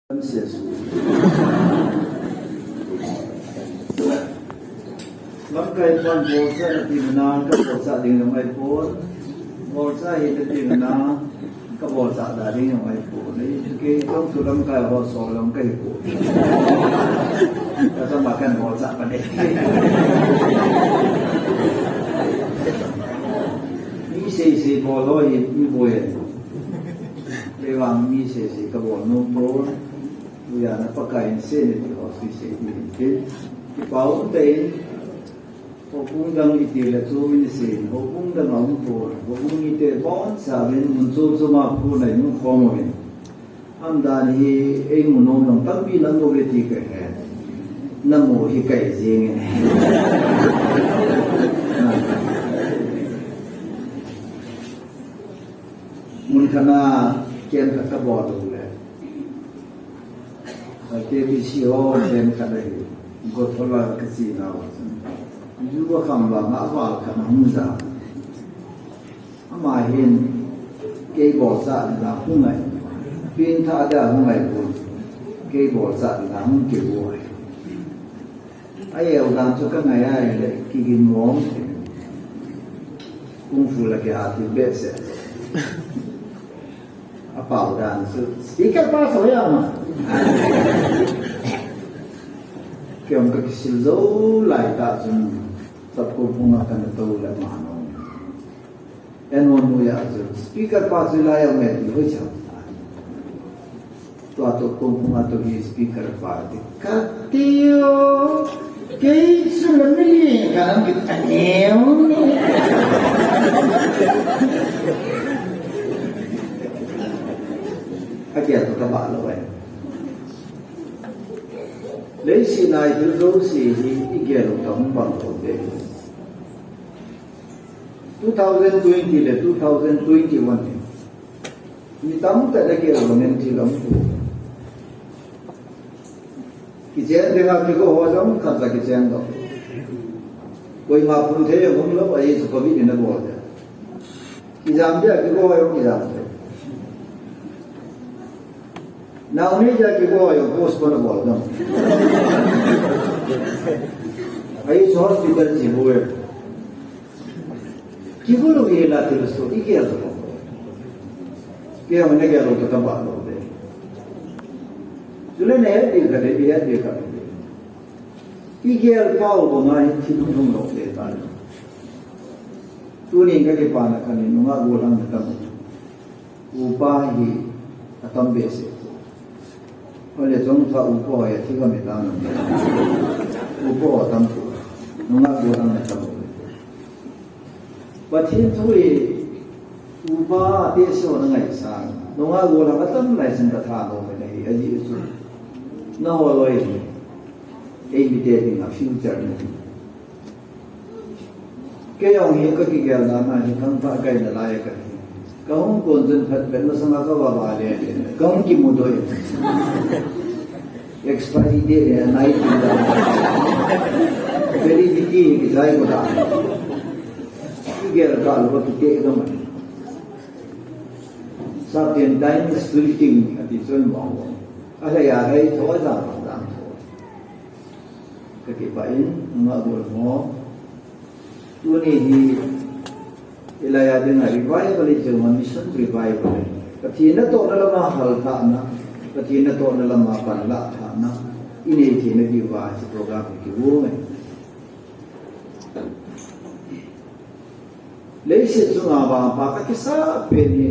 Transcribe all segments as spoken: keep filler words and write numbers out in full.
Lamkai pan bolcha na ti na ka bolcha ding na mai pon. Bolcha hi na ti na ka bolcha da ding na mai pon. Ni ke tong tu lamkai ho so lamkai ko. Ka sa ma kan bolcha pa de. Ni sei sei bol ho hi ni bol. Kei vang mi sese ka bol nom pon, tujan a Pakai in sei na ti ho sese ti hin tin. Kipa um tah in, houbung dang i ti le chu min sei, houbung dang a um pon, houbung mite boncha vin mun chu chu ma phu na in um khom uvin. Aum dan hi ei mu nom dang tampi na um uve ti ka he. Na mu hi kai jing in. Mun khat na camp khat ka bol u le. Ka K B C ho camp khat ahi. Gothola ka chi na u. Ju ka kham ba nga ba ka na hung ja. Ama hin kei bolcha da hung ngai. Pin tha da hung ngai pon. Kei bolcha da hung kibol. A yeu dan chu ka ngai a le kigin mong. Kung fu la ke a ti behseh. A pau dan chu speaker pa so ya ma. Kei jong ka kisil jou lai tah chun, chapko phunga kana tou le ma no. En hon nu ya chu speaker pa chu lai a um e ti hoi cha. Tua toh kong phunga toh hi speaker pa ti. Ka ti o. Kei chu la mi li ka nam ki ta neo ni. A kia toh ka ba lo e. Leiset a i thil jouse hi i gel u tah hung bang lou te. Two thousand twenty le two thousand twenty-one hi mi tamtah in a gel u ngen thil a um poi. Kichen ding a kigo ho jong khat cha kichen doh. Koima phun thei a um lou, ahi chu covid in a bol te. Kijam dia kigo ho jong kijam thei. Nau ni ja kigo a jong postpone bol dam. Ahi chu hospital chi hu e. Kigo lou hi la thil soh i gel lou. Kei jong na gel lou tah ka ba lou de. Chule na het ding khat, i het ding khat. I gel pau banga hin thil hung lou de ta. Tunin ka kipana khat in nungah gollhang na tam. Upa hi atam behseh. Ole chong tha upa hi athi gam itan. Upa atam pu. Nungah gollhang na tam. Pathen thu hi upa te so na ngaisang. Nungah gollhang atam lai sin ka tha no me na hi aji chu. Na ho loi hi. Ei mite dinga future na hi. Kei jong hi ka kigel dan a hi thangthah kai nalai ka hi. Ka hung kon chun phat phat masanga ka va va le le. Ka hung kimudoh in. Expiry date le nai ti da. Validity hi kijai ko da. Kigel ka lou ka kite ka man. Certain time splitting ati chun bang. A le ya hei tho ja bang. Ka kipah in, nungah gollhang ho. Tuni hi, hilai a dinga revival i ti u ma mission revival. Pathen natohna lama halthahna, Pathen natohna lama panlah thahna, i nei theina diuva hiche program hi kigo ngai. Leiset chunga vangpha ka kisah pen hi,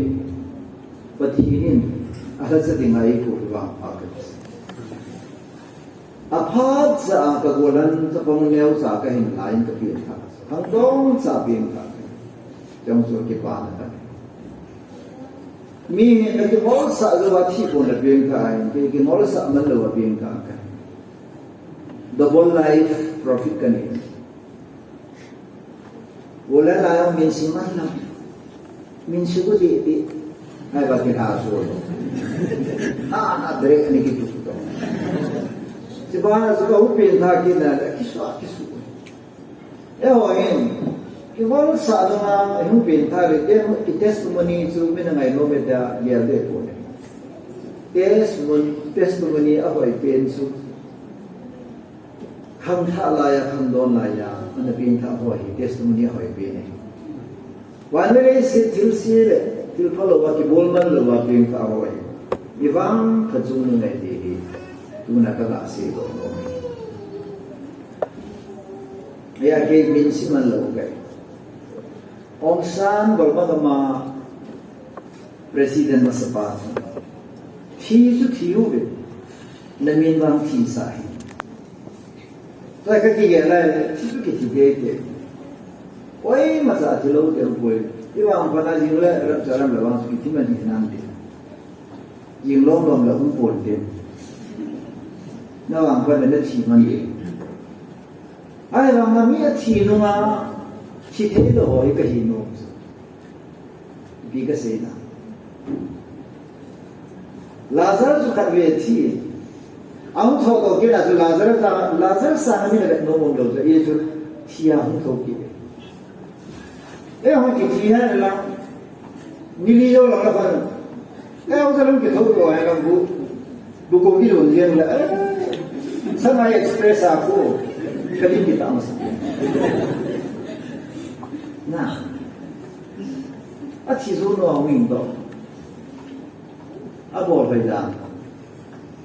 Pathen in alhacha dinga eikou hi vangpha ka kisah. Aphat cha a ka gollhang chapang neocha ka hin laiyin ka pengthah. Khangdong cha pengthah. Chong chu kipana ka. Mi hin na kingolsah jou a thi pon na pengthah in, kei kingolsah man lou a pengthah ka. Double life profit ka nei. Gollhang la jong min si man la. Min si ko di di. Ai ba ki ha so lo. Ha na dre ani ki tu to. Si ba na so ka hu pengthah ki na la ki so ki so. E ho in. Kingolsah jou a hu pengthah le ki testimony chu mi na ngai nom e da ya de ko ne. Testimony Testimony ahoi pen chu, khangthah laiya, khangdon laiya ana pengthah ho hi testimony ahoi pen ahi. Vanlei leiset thilse le thil phalou a kibol man lou a pengthah ho hi, ivang pha chungnung ahi ti hi tuna kaga seidoh nom e. Hia kei min sei man lou kahi. Aung San, Burma gam a President masapa chu, thi chu thi uve, namin vang thisa ahi. Tua kakigel lai, thi chu kithi teitei. Koimacha thilou te umpoi. Ivang phat a jing le, ram cha ram le vang chu kithi man hinante. Jing lom lom le umpon te. Navang phat le nathi man te. Ahivang a mi athi nunga thi theilou ho hi kahi nom chu. Ipi kasei na. Lazarus chu khatvei thi. Ahung thou toh kit a chu Lazarus a, Lazarus sanga mi navet nom umlou chu, ajeh chu thi a hung thou kit e. Eihon kithi hen lang, ni li jou lang la khon. Eihon jong kithou lou hen lang bu, bu ko kilon jeng le, eh, Shanghai Express a ko, kading kit a masa. Na. Athi jou nau hung in toh. Abol hoidan.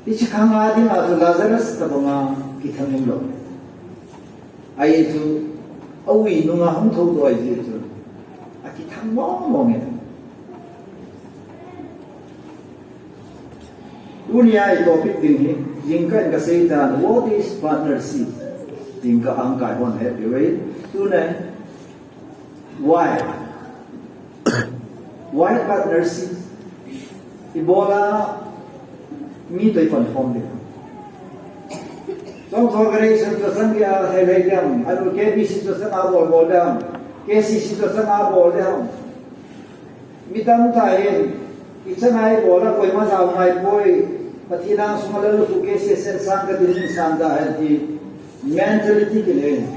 Hiche khang a dinga chu Lazarus tabanga kithang umlou. Ajeh chu, aui nunga hung thou toh ahi jeh chun, akithang mong mong e. Tunia i topic ding hi, jingkah in kasei tan, what is partnership? Jingkah a hung kai hon het diu ahi. Tuna, why? Why partnership? Ibola mi toh ipan khom ding. Chomkhat organization toh chang a hei hei ding ham, ahilou K B C toh chang a bol bol ding ham, K C C toh chang a bol ding ham. Mi tamtah in, ichan a ibol a koima jao ngai poi, Pathen angsunga Lalkhu K C S N sang katin, sang da hen ti mentality kinei.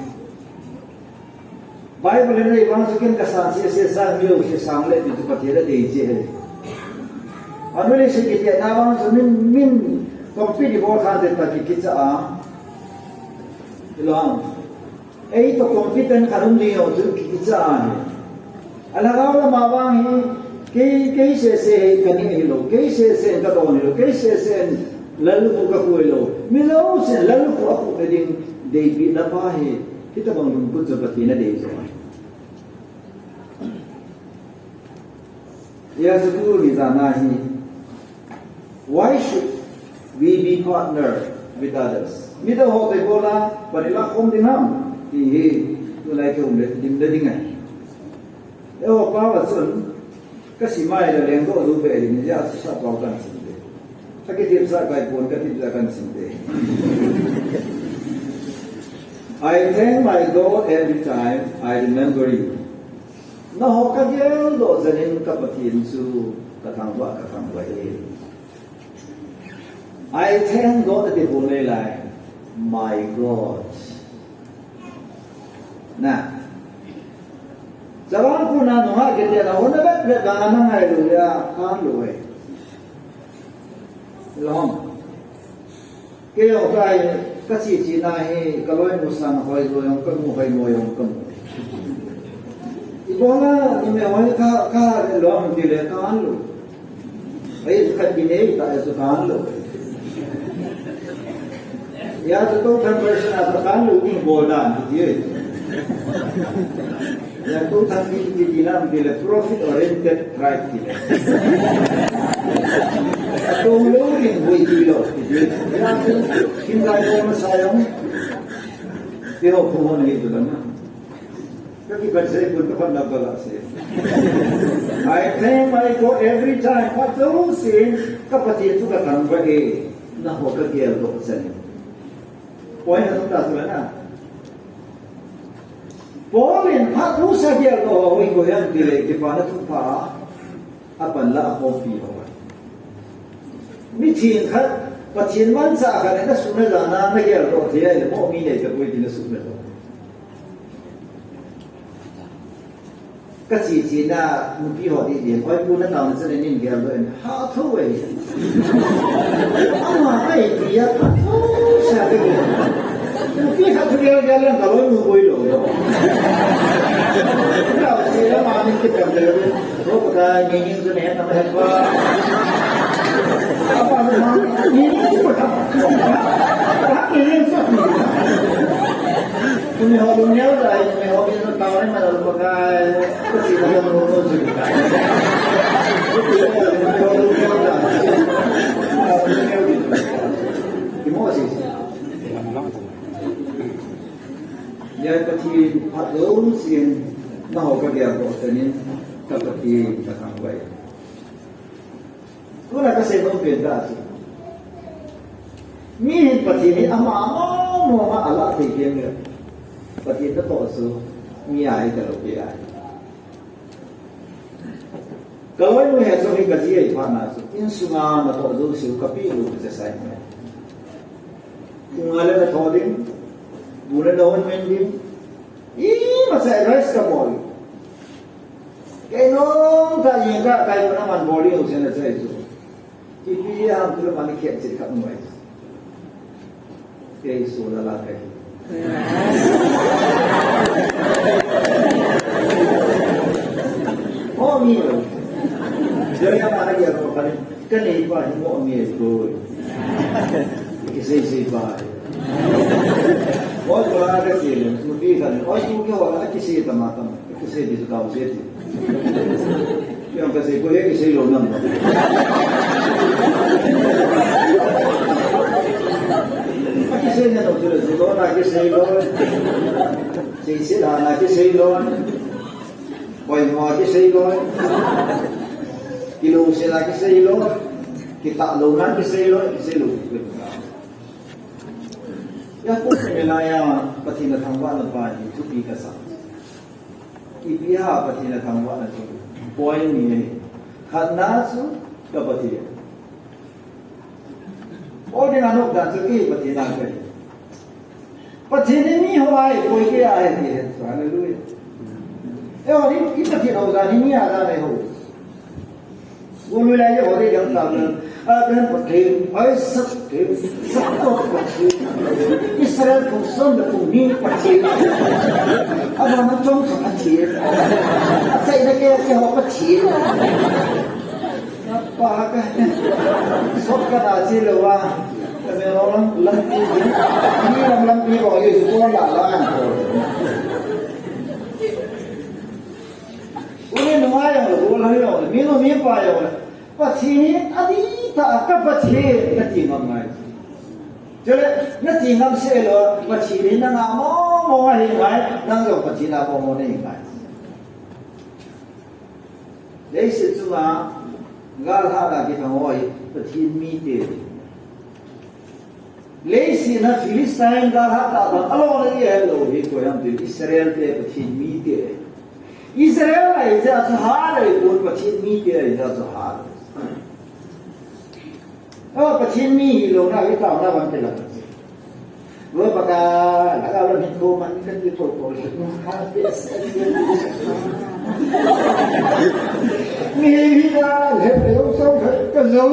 Bible in eivang chu ken kasang sese sang, mi jouse sang le ti chu Pathen adei cheh ahi. Anule se kiti na vang chu min, min compete ibol khan te ta ki kicha a. Ilou ham. Eitoh compete khat um ding jong chu ki, kicha ahi. Alhagao lama vang hi, kei, kei sese hi kani hilou, kei sese kadon hilou, kei sese Lalkhu kakhuh hilou. Mi jousen Lalkhu akhuhna ding deipehna pa hi, hitabang lungput chu Pathen adei jeh ahi. Hijeh chun tuni jan a hi, why should we be partner with others? Mi toh ho toh ibola pan ilah khom ding ham ti hi, tulai kium le dim le ding ahi. Eiho pao a chun, kasim a ahile lengdoh jou be ding, hijeh a chu sap pao kahin sim te. Akitepsa kaipon, katepsa kahin sim te. I thank my God every time I remember you. Nangho kageldoh jeh in ka Pathen chu kathangvah, kathangvah e. I thank God ati bou nei lai. My God. Na. Chavang kona nungah kiti a hon na vet vet vang a na ngailou a, ka lou e. Lom. Kei jong kahi, kache che na hi, kaloinu sang hoi lou jong kamu, hoi mo jong kamu. Ibola, numei hoi ka, ka lom ti le ka lou. Ei, khat kinei ta, ei, chu ka lou. Hijeh chun tou thang version a chu ka lou ding bol dan ti e. Hijeh chun tou thang ti, ti, ti lam ti le profit oriented tribe ti le. Atong lou ding boi ti lou ti e. Hijeh chun, kin lai ko ma sa jong. Ti ho ko ho nei tu la na. Ka kipat sei pun ka phat na bala sei. I thank my God every time. Phat jousen ka Pathen chu ka thangvah e. Nangho ka geldoh chan e. Point a tum ta tu na. Paul in phat jousa geldoh ho hi koi ham ti le kipana thupha. Apan la akhompi ho. Mi theng khat, Pathen manchah khat in asuhna jana na geldoh thei ahile, mo mi nei tapoi tin asuhna lou. Ka chi chi na nupi ho di din, oi pu na tao na sa nin gel do en. Ha tho wei. Ama kai ti ya ka tho sa ke. Nupi ha tho gel gel lang ka lo nu boi lo. Ka si la ma ni ke kam le. Ro ka ni ni su ne na ma ba. Apa ma ni ni su ba. Ha ni ni su. Kuni ho lu neo dai, kuni ho bi no tao ni ma lu ba kai. Ka si la no no su. Kimo si. Ya Pathen phat lo sin na ho ka dia ko sanin ka Pathen ka thangvah. Tuna ka seinom pen ta chu. Mi hin Pathen hi ama mong mong a ala thei kei le. Pathen natoh chu mi a hi ka lo pe a hi. Ka loinu he chu hi ka ji a hi phat na chu. Insunga natoh jouse u ka pe lou ka che sai. Tunga le na tho ding. Bu le na hon men ding. Ima sa rice ka bol. Kei nom ta yin ka kai ko na man bol ding u se na che chu. Ipi ham tu le man khet che khat noi. Kei so la la kai. Mo mi lo. Jaya ma na ya ko kani. Ka nei pa hi mo mi ko. Kisei sei pa. Mo ko la ka sei le. Tu bi ka ni. Oi tu ke wa ka sei ta ma ta ma. Kisei di ka sei ti. Yang ka sei ko he kisei lo nam. Kisei na lo tu le tu lo na kisei lo. Sei sei la na kisei lo. Poimo kisei loi. Kilungset a kisei loi. Kitah louna kisei loi. Kisei loi. Yakob in a Pathen a thangvahna pa hi thupi kasa. Ipi ham Pathen a thangvahna chu. Point ni ahi. Khatna chu ka Pathen. Ol ding a nop dan chu kei Pathen a kei. Pathen hi mi ho a hi, koi kei a hi ti hen. Hallelujah. Eiho hi, i Pathen ho dan hi mi a dan ahi ho. Golui lai eiho dei dang ta dan. Abraham Pathen, Isaac Pathen, Jacob Pathen, Israel phung som le phung ni Pathen. Abraham chong chong Pathen. Achaina kei kei ho Pathen. Pa ka. Sot ka na chi lo wa. Ka me lo lam, lampi ji. Ni lam lampi ko ye su ko la la. Ule no ma yo lo, lo yo. Mi no mi pa yo. Pathen hi adih tah a ka Pathen ka ti ngam ngai. Chule, na ti ngam se lo, Pathen hi nanga mong mong ahi ngai, nang jong Pathen a mong mong nahi ngai. Leiset chunga gal hatna kithang ho hi Pathen mite. Leiset a Philistine gal hatna kithang a lona ding ahi lou hi koi ham ti Israel te Pathen mite. Israel ahi jeh a chu hat ahipon Pathen mite ahi jeh a chu hat. Aw, Pathen mi hilouna hi taona bang kila. Loi Pakai, lhagao lam hin ko man kan ti thotho le. Mi hi na le, le, so, ka zo.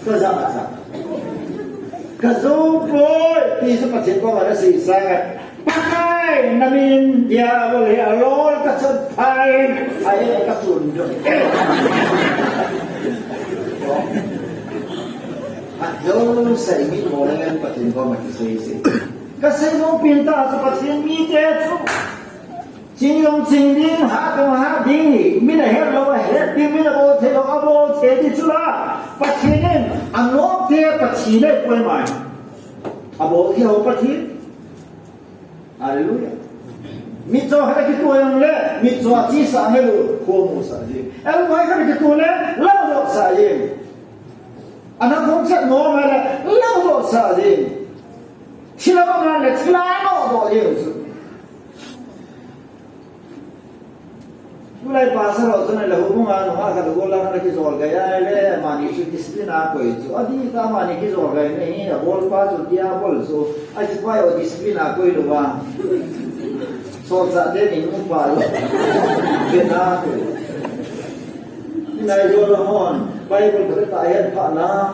Ka za, ka za. Ka zo poi, ti chu Pathen koma na seisah a. Pakai, na min Diabol hi alol ka chun phai, ai ka chun do. Ajo sai mi mo le Pathen koma kisei sei. Ka seinom pen ta chu Pathen mite chu. Ching jong ching ding, hat jong hat ding, min ahet lou ahet ding, min abol thei lou abol thei ding chu la. Pathen in anomte Pathen ahi poi mai. Abol thei ho Pathen. Hallelujah. Mitcho khat akituh jong le, mitcho achisah ngai lou, khomusah ji. Elbai khat akituh le, ladohsah ji. Ana khongchet nom le, ladohsah ji. Thilha nom le, thilha nodoh ji. Lai pastor ho chun le houbung a nungah khat gollhang ana kijol gai a le, amani chu discipline a koi chu. Adih tah amani kijol gaina hi, abolpa chu diabol chu. Ahi pa o discipline a koi lou va. Solchah te ni nupa lou. Kena koi. Nai jol hon, Bible khat ta het phat na.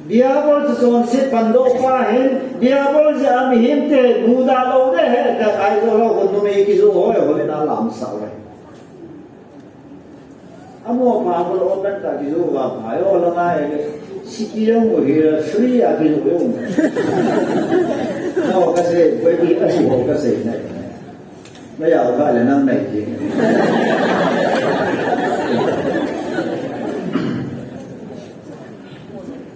Diabol chu chonset pandoh pa hin, diabol jeh a mihemte muda lou ding ahi, tia Aizawl ho numei kiju ho, ho le na lamsah uve. Amaho pha bol open ta kiju va pha, o la ngai le, siki jong u hi, free a kiju jong. Nao kasei, koi ki a si ho kasei nai. Maya uva le nang nai ki.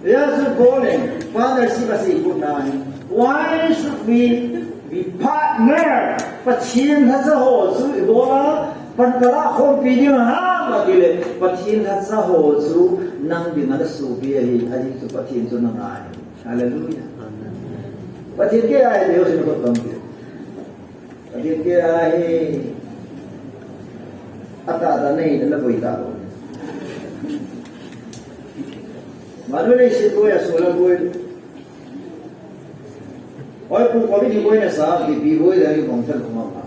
Yes, Paul in partnership a sei put na hi. Why should we be partner? Pathen lhacha ho chu ibol a, pan kala khompi ding ham atile, Pathen lhacha ho chu nang dinga nasopi ahi, ahi chu Pathen chu nang ahi. Hallelujah. Pathen kei ahi, Deus in kot tam ki. Pathen kei ahi, atah tah nei, na boi ta lou. Manu nei si boi, asola boi. Oi, pu, Covid ni boi na sa, ki bi boi da ni bong tan ma ma.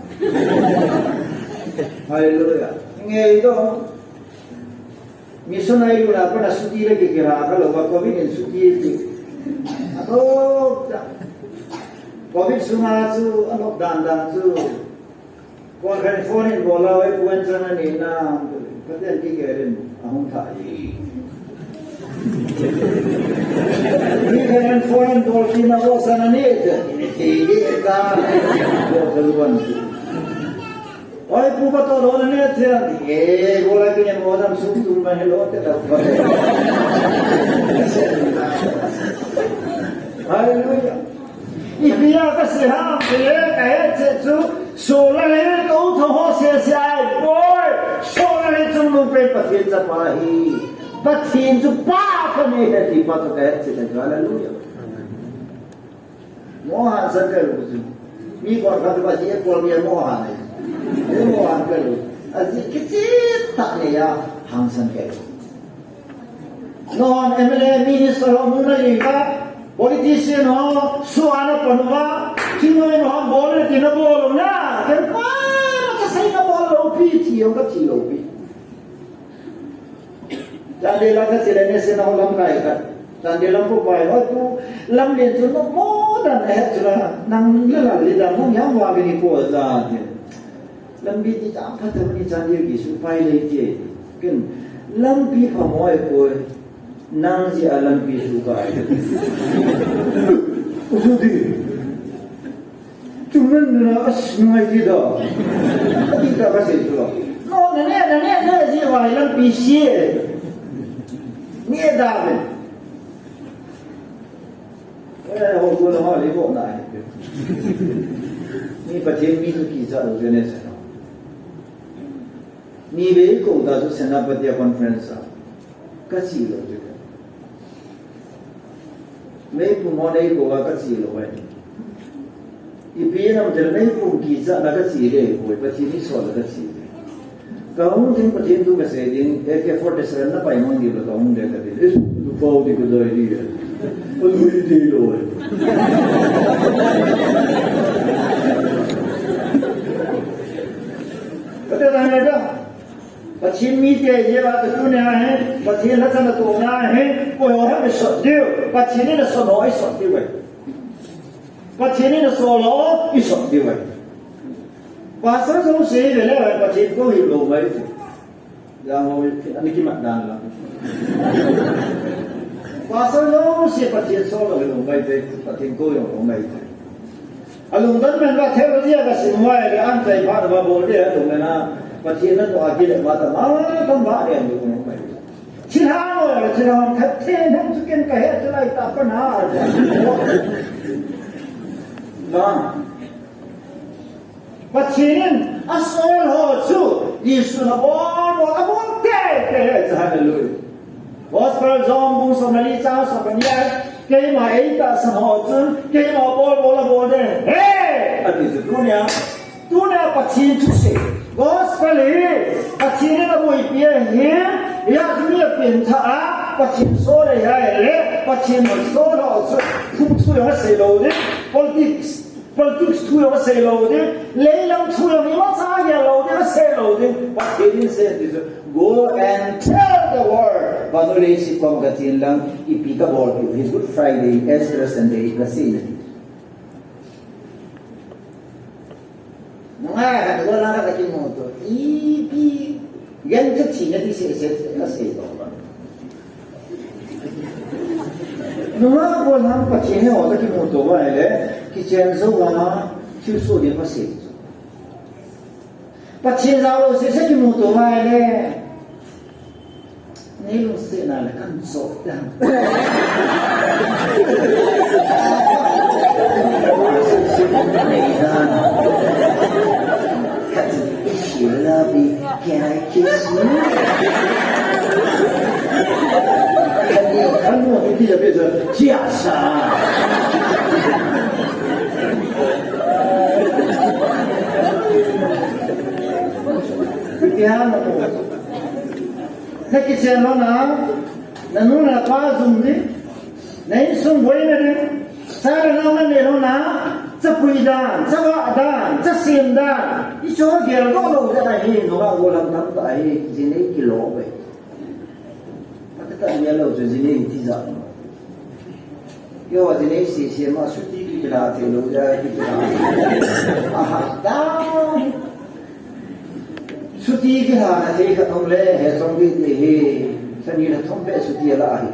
Hallelujah. Ngei to. Mission a ilutna a pat a chuti le kikira kha lou va, Covid in chuti ti. Ato ta. Covid sunga chu, a lockdown dan chu. Kon khan phone in bol a, oi, puan chang ani na, Pathen kikei in, ahung tha i. Ni khan phone in bol ti na, o san ani, ti, ti, ti, ta. Bol ta luan. Oi, pu ba to lo ne the, e, go la kine mo dam sum tum ma he lo te da. Hallelujah. Ipi a kasei ham, e, kahe che chu, sola le to tho ho se se ai, boy. Sola le chung lu pe Pathen chapa hi. Pathen chu pa kani he ti pa to kahe che, hallelujah. Mohan san kai lou chu. Mi kon khat ba ji kon mi mohan nei. Ni mohan kai lou. Aji kichit tah nei a hangsan kai lou. Non M L A minister ho mu na ling ka. Politician ho suana panu va. Thingnoi ho bol le tina bol na. Ken pa kasei na bol lou pi ti ho ka ti lou pi. Chandel a kache le nation ho lamkai khat. Chandel lam ko pai ho tu lamlen chu no mo dan he chu la nang le la le dan mo yang wa ni ko ja ti. Lampi ti jam pha ta ni Chandel ki su pai le ti. Ken lampi pha mo ai ko nang ji a lampi su ka. U su ti. Chungnun na as ngai ti da. Ati ta ka sei tu. No, na ne, na ne, na ji vai lampi si. Ni da be. Eh, ho ko na ho le ko na. Ni Pathen mi tu kicha lou ne sa. Ni be ko da tu Senapati a conference a. Kachi lou tu. Meipum ho nei kou a kachi lou ahi. Ipi nam tel meipum kicha na kachi le, koi Pathen ni so na kachi le. Kahung ding Pathen tu kasei ding, A K forty-seven na pai mang ding la kahung ding kati. Is, tu pau di ko doi di. Ko doi di lo. Kati na na ka. Pathen mite jeh a tunia hi, Pathen lhacha natohna hi, koi ho ham isot diu, Pathen in asot ho isot diu ahi. Pathen in asol ho isot diu ahi. Pastor jouse vele Pathen kou hilou mai. Jang ho, ani kimat dan la. Pastor jouse Pathen sol lou hilou mai te, Pathen kou hilou mai te. Alungdon men ba theology a kasim uva, le an chai phat uva bol ding alungdon a, Pathen natoh a kile ma ta ma, tam ba le alungdon mai. Thilha lo, thilha khat the, nam chu ken kahe chu lai ta pa na. Na. Pathen in asol ho chu, Jesu na bol, bol, abol te, te, hallelujah. Gospel John bung som le li chang som le ni a, keima eitahsan ho chun, keima bol bol abol ding ahi. Ati chu tunia, tunia Pathen thusei. Gospel hi Pathen in aboipi ahi. Hijeh chun mi apen tha a Pathen sol ahi le, Pathen sol ho chu thu, thu jong asei lou ding. Politics, politics thu jong asei lou ding. Leilam thu jong imacha gel lou ding, asei lou ding. Pathen in asei ti chu, "Go and tell the world." Vannoi leiset kom kachen lang, ipi kabolpeh u hi Good Friday, Easter Sunday, kasei na ti. Nunga khat gollhang khat akimuto. Ipi, gan kathi nati sese, kasei to. Nunga gollhang Pathen he ho akimuto uva ahile, kichen jou a, thilsoh ding kasei. Pathen jao lou sese kimuto uva ahile, nei lungsetna le kan choh te ham. Nei dan. Kati, "If you love me, can I kiss you?" Kati, "Kanu, kiti ya beza, chia sa." Kiti ham ko. Na kichen lou na, na nu na pa jum ding, na insung boina ding, cha le nao na nei lou na, chapui dan, chavah dan, chasem dan, ichu geldoh lou jeh ahi, nunga gollhang tamtah hi, jinei kilo uve. Atatah gel lou chu jinei tijat. Keiho jinei sese ma chutti kila thei lou jeh a kila. Aha, da. Chutti kila na thei khat um le, he song di ti hi. Sani na thum pe chutti la hi.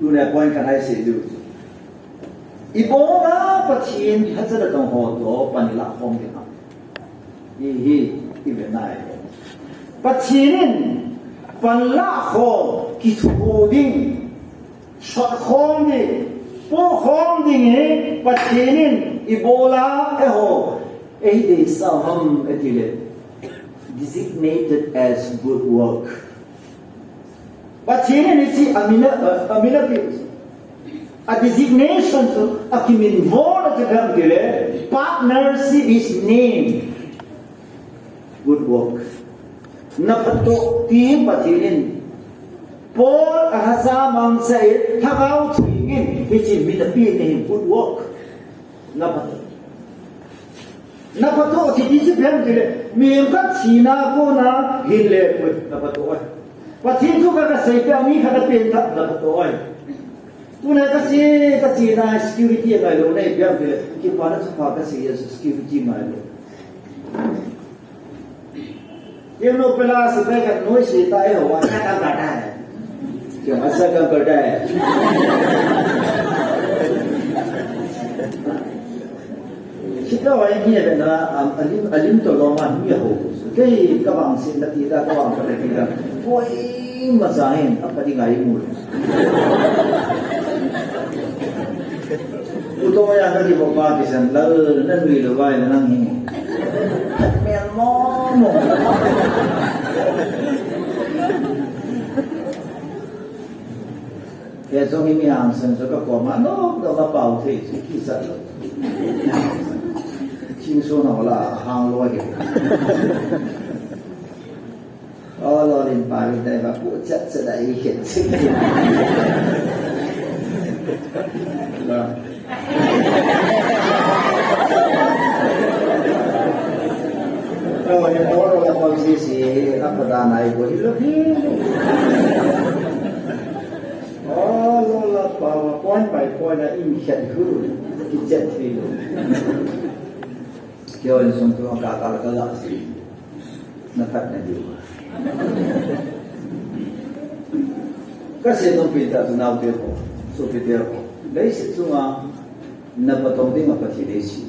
Tuna point khat nei sei diu. Ibola Pathen lhacha natong ho toh pan ilah khom ding ham. Hi, hi, i ve nai. Pathen in pan lah khom, kitho ding, sot khom ding, po khom ding hi Pathen in ibola eiho, eideisah u ham itile, designated as good work. Pathen in hiche amin a, amin a pi. A designation chu akiminvo na chu ipi ham itile, partnership is name. Good work. Na phattoh ti Pathen in. Paul alhacha mangcha in, lhagao theng in, hiche min apeh na hi good work. Na phattoh. Na phattoh kiti chu ipi ham itile, mihem khat thina a kona hin le pui, na phattoh ahi. Pathen thu khat kasei peh a mi khat apen tha, na phattoh ahi. Tuna kache, kachena security angai lou na ipi ham itile, kipana thupha kasei a security ngai lou. Kei nu pela sepai khat noise tai ho, a khat a khat tai. Kei ma sa khat tai. Sita wa ni ve na, am, alim, alim to lo ma ni ho. Kei ka bang se na ti da, ka bang ka ti da. Koima sa hin, a ka ti ngai mu. U to ya ka ti bo pa ki san la, na nui lo vai na nang hi. Mel mo mo. Kei jong hi mi hangsan chu ka koma, no, no ka pao thei chu kisat lou. Chingso na la hang lou hi. O, lolin pa ri dai ba pu chat chat ai khen. Ba. Ka wa ni ko la ko si si, a ko da nai ko hi lo hi. O, lo la pa wa point by point a in khen hu. Ki chat hi lo. Kei insung tu ka ka la ka la si. Na phat na diu. Ka sei nom pen tah chu naote ho, sopite ho. Leiset chunga na patong dinga Pathen eisem.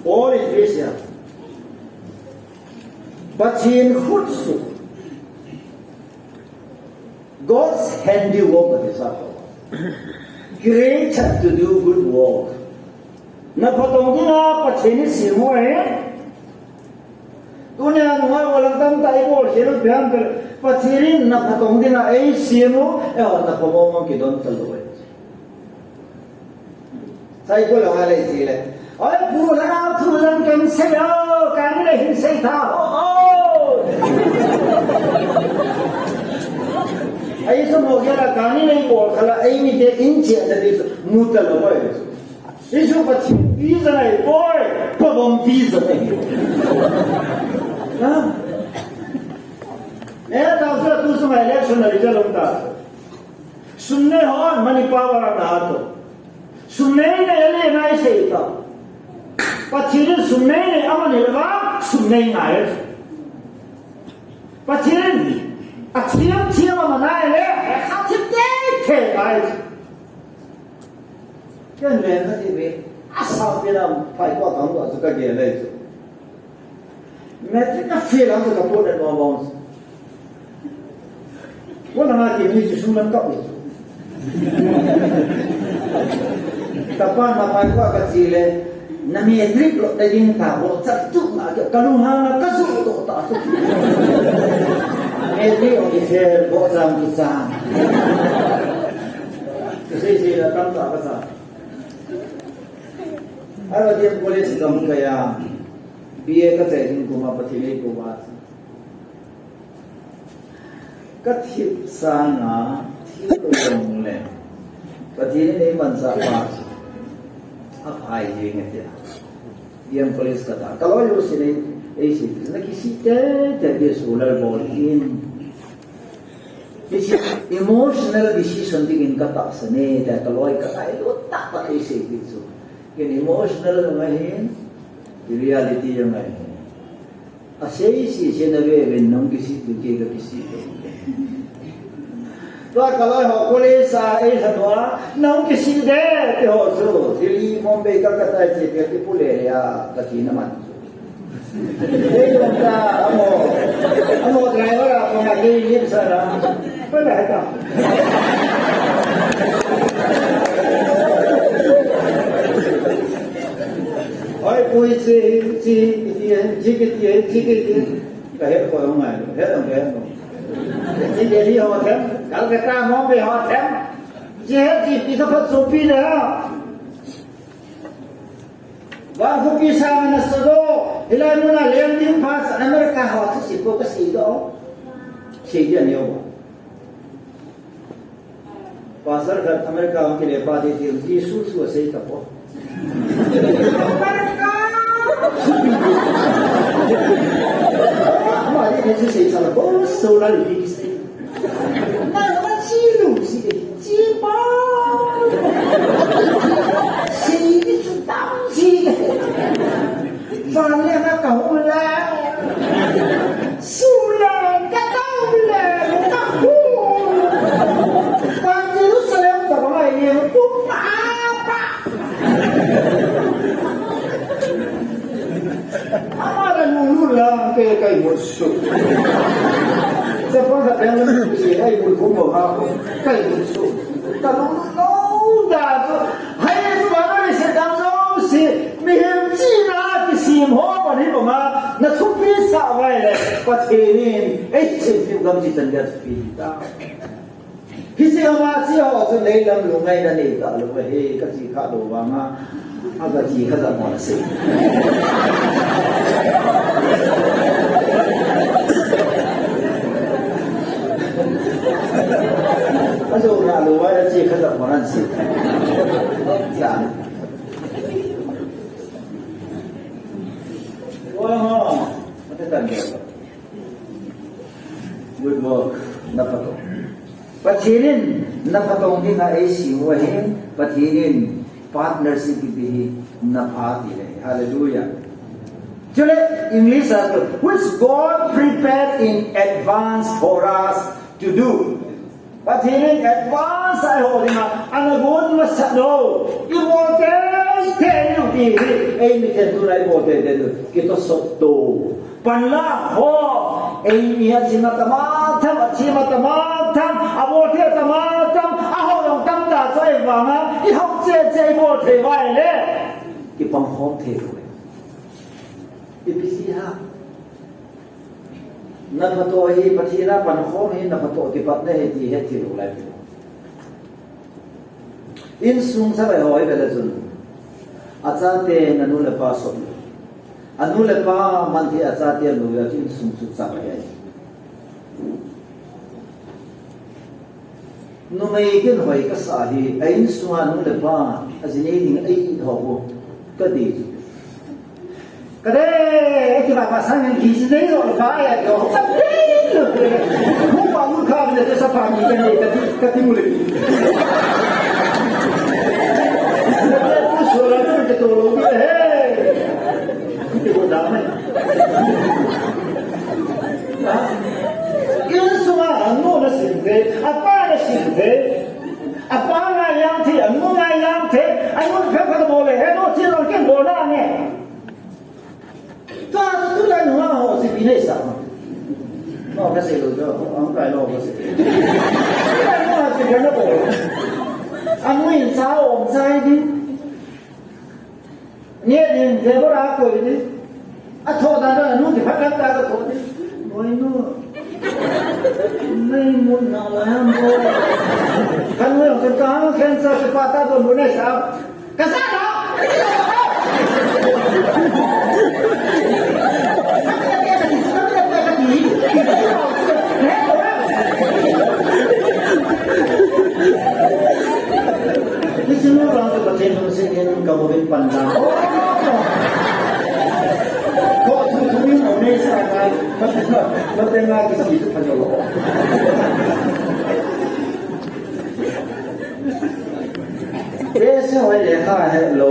All in grace ya. Pathen khut suh. God's handiwork, ati sa ko. Created to do good work. Na patong dinga Pathen eisem u ahi. Tunia nunga valang tamtah ibol khel u ipi ham itile, Pathen in na patong dinga eisem u, eiho na pha mong mong kidon talou ahi. Sai ko lo ha le si le. Oi, pu la, pu la, kan sei lo, kan le hin sei ta. Oh, oh. Ai so mo ke la, kan le ko khala, ai mi te in che ta di so, mu ta lo oi. Isu pa thi pi za nai, boy, pa bom pi za nai. Ha? Ne ta so tu so mai election na result um ta. Sum nei hon mani power na to. Sum nei nei le ngai sei ta. Pathen in sum nei nei ama nei le ba sum nei ngai. Pathen in a thiam thiam ama nai le a thiam te te ngai. Ken le na ti ve. Asa pe na phai ko tang ko ka ge le. Matric ka fail ang ka po na mo mo. Wala nga ti ni sum nan ka pi. Ka pa na pa ko ka chi le. Na matric lo ta ding ta bo cha tu na ka lu ha na ka su to ta su. Matric o ki fail bo jam ki cha. Sei sei la tam ta ka sa. Ara dia college kam ka ya. B A ka chai ding kuma Pathen ei ko ba. Ka thip sanga thip ko jong le. Pathen in ei mansa pa. A phai jing e tia. B M College ka ta. Ka loi lo si nei, ei si. Na ki si te, te bi su lal bol in. Ki si emotional decision ding in ka ta sa ne, te ka loi ka ta, ei lo ta ta ei si ki su. Ken emotional jong ahin, reality jong ahin. A sei si si na ve ve nang ki si tu ke ka ki si tu. Tua ka loi ho college a ei sa tua, nang ki si de, te ho su, Delhi, Mumbai, Kolkata, che, ke, ke, pule, ya, ka ki na man. Ei, jong ta, amo, amo driver a, ko na, ei, lim sa na. Ko na, ka. Oi, pui, chi, chi, iti, chi, iti, chi, iti. Ka het ko ngai, het ang, het ang. Chi, Delhi ho them, Calcutta, Bombay ho them. Chi, het chi, pi, ka phat su pi na. Vangkhupi sang na sa do, hilai muna landing pass America ho thu si ko ka si do. Si dia neo. Pastor khat America hung kile pa ti ti Jesu su sei ta po. America. Ma di Jesu sei sa po, so la di sei. Na, na, chi lu, si de, chi pa. Si de, chu tam, si de. Van le na ka hu le. Su le, ka tam le, ka hu. Van Jerusalem ta ba ngai le, tu pa, pa. Ama la lulu la ke kai mut su. Sa pa ka bel si ai mut kum ba ha ko kai mut su. Ka lulu lo da ko. Hai su ba na se dang lo si. Mi hem chi na ki sim ho ba ni ba ma. Na thupi sa vai le. Pathen in ei sim pi gam chi chan ga thupi ta. Hiche ama chi ho chu nei lam lungngaina nei talou ahi, ka chi kha lou vanga, a ka chi kha jat mo na sei. A jo na lou va a chi kha jat mo na sei. Ja. Wa ha, mate tan de. Good work. Na phatong. Pathen in na phatong dinga ei sim u ahin, Pathen in partnership ipi hi na pha ti le. Hallelujah. Chule English a chu, which God prepared in advance for us to do. Pathen in advance a eiho dinga ana gon masat u. I bol tei tei u ti hi, ei miten tuna i bol tei tei u. Kitosot u. Panla ho, ei mi a chim atam atam, a chim atam atam, a bol thei atam atam, a ho jong tam ta chu ei vanga, i ho che che i bol thei vai le. Kipang khom thei u. Ipi ti ham. Na phatong hi, Pathen a pan khom hi, na phatong kipatna hi ti het thei lou lai. Insung sa lai ho hi vele chun. Achate anu le apa sop. Anu le apa man thei achate anu le insung chu chang ahi. Numei kin hoi kasa hi, a insunga nu le pa, ajinei ding ahi tho ko, kadei chu. Kadei, eki ba ba sang ngen ki jinei lo ba ya ko, kadei lo. Mu pa mu ka le sa pa mi kadei, kati, kati mu le. Ku so la ke to lo ke he. Ki ko da mai. Insunga anu na sing ve, apa na sing ve, apa na yang thi, anu na yang thi, anu phe phe mo le, he no chi lo kin bo na ne. Tua tu la nu ho si pi le sa. No ka se lo jo, ang kai lo ka se. Anu ha si ka na bo. Anu in sa om sa di. Ni din, Deborah a koi ni. A tho da da nu ti phat kan ta ka tho ni. Noi nu. Nei mun na la ham ko. Kan noi kan ta kan sa pa ta ko mun nei sa. Ka sa na. Ni sinu rang tu Pathen lungset in ka movin pan dan. Ko thu thu min o nei sa ngai. Mate nga ki si tu pan lo. Te se hoi le kha he lo.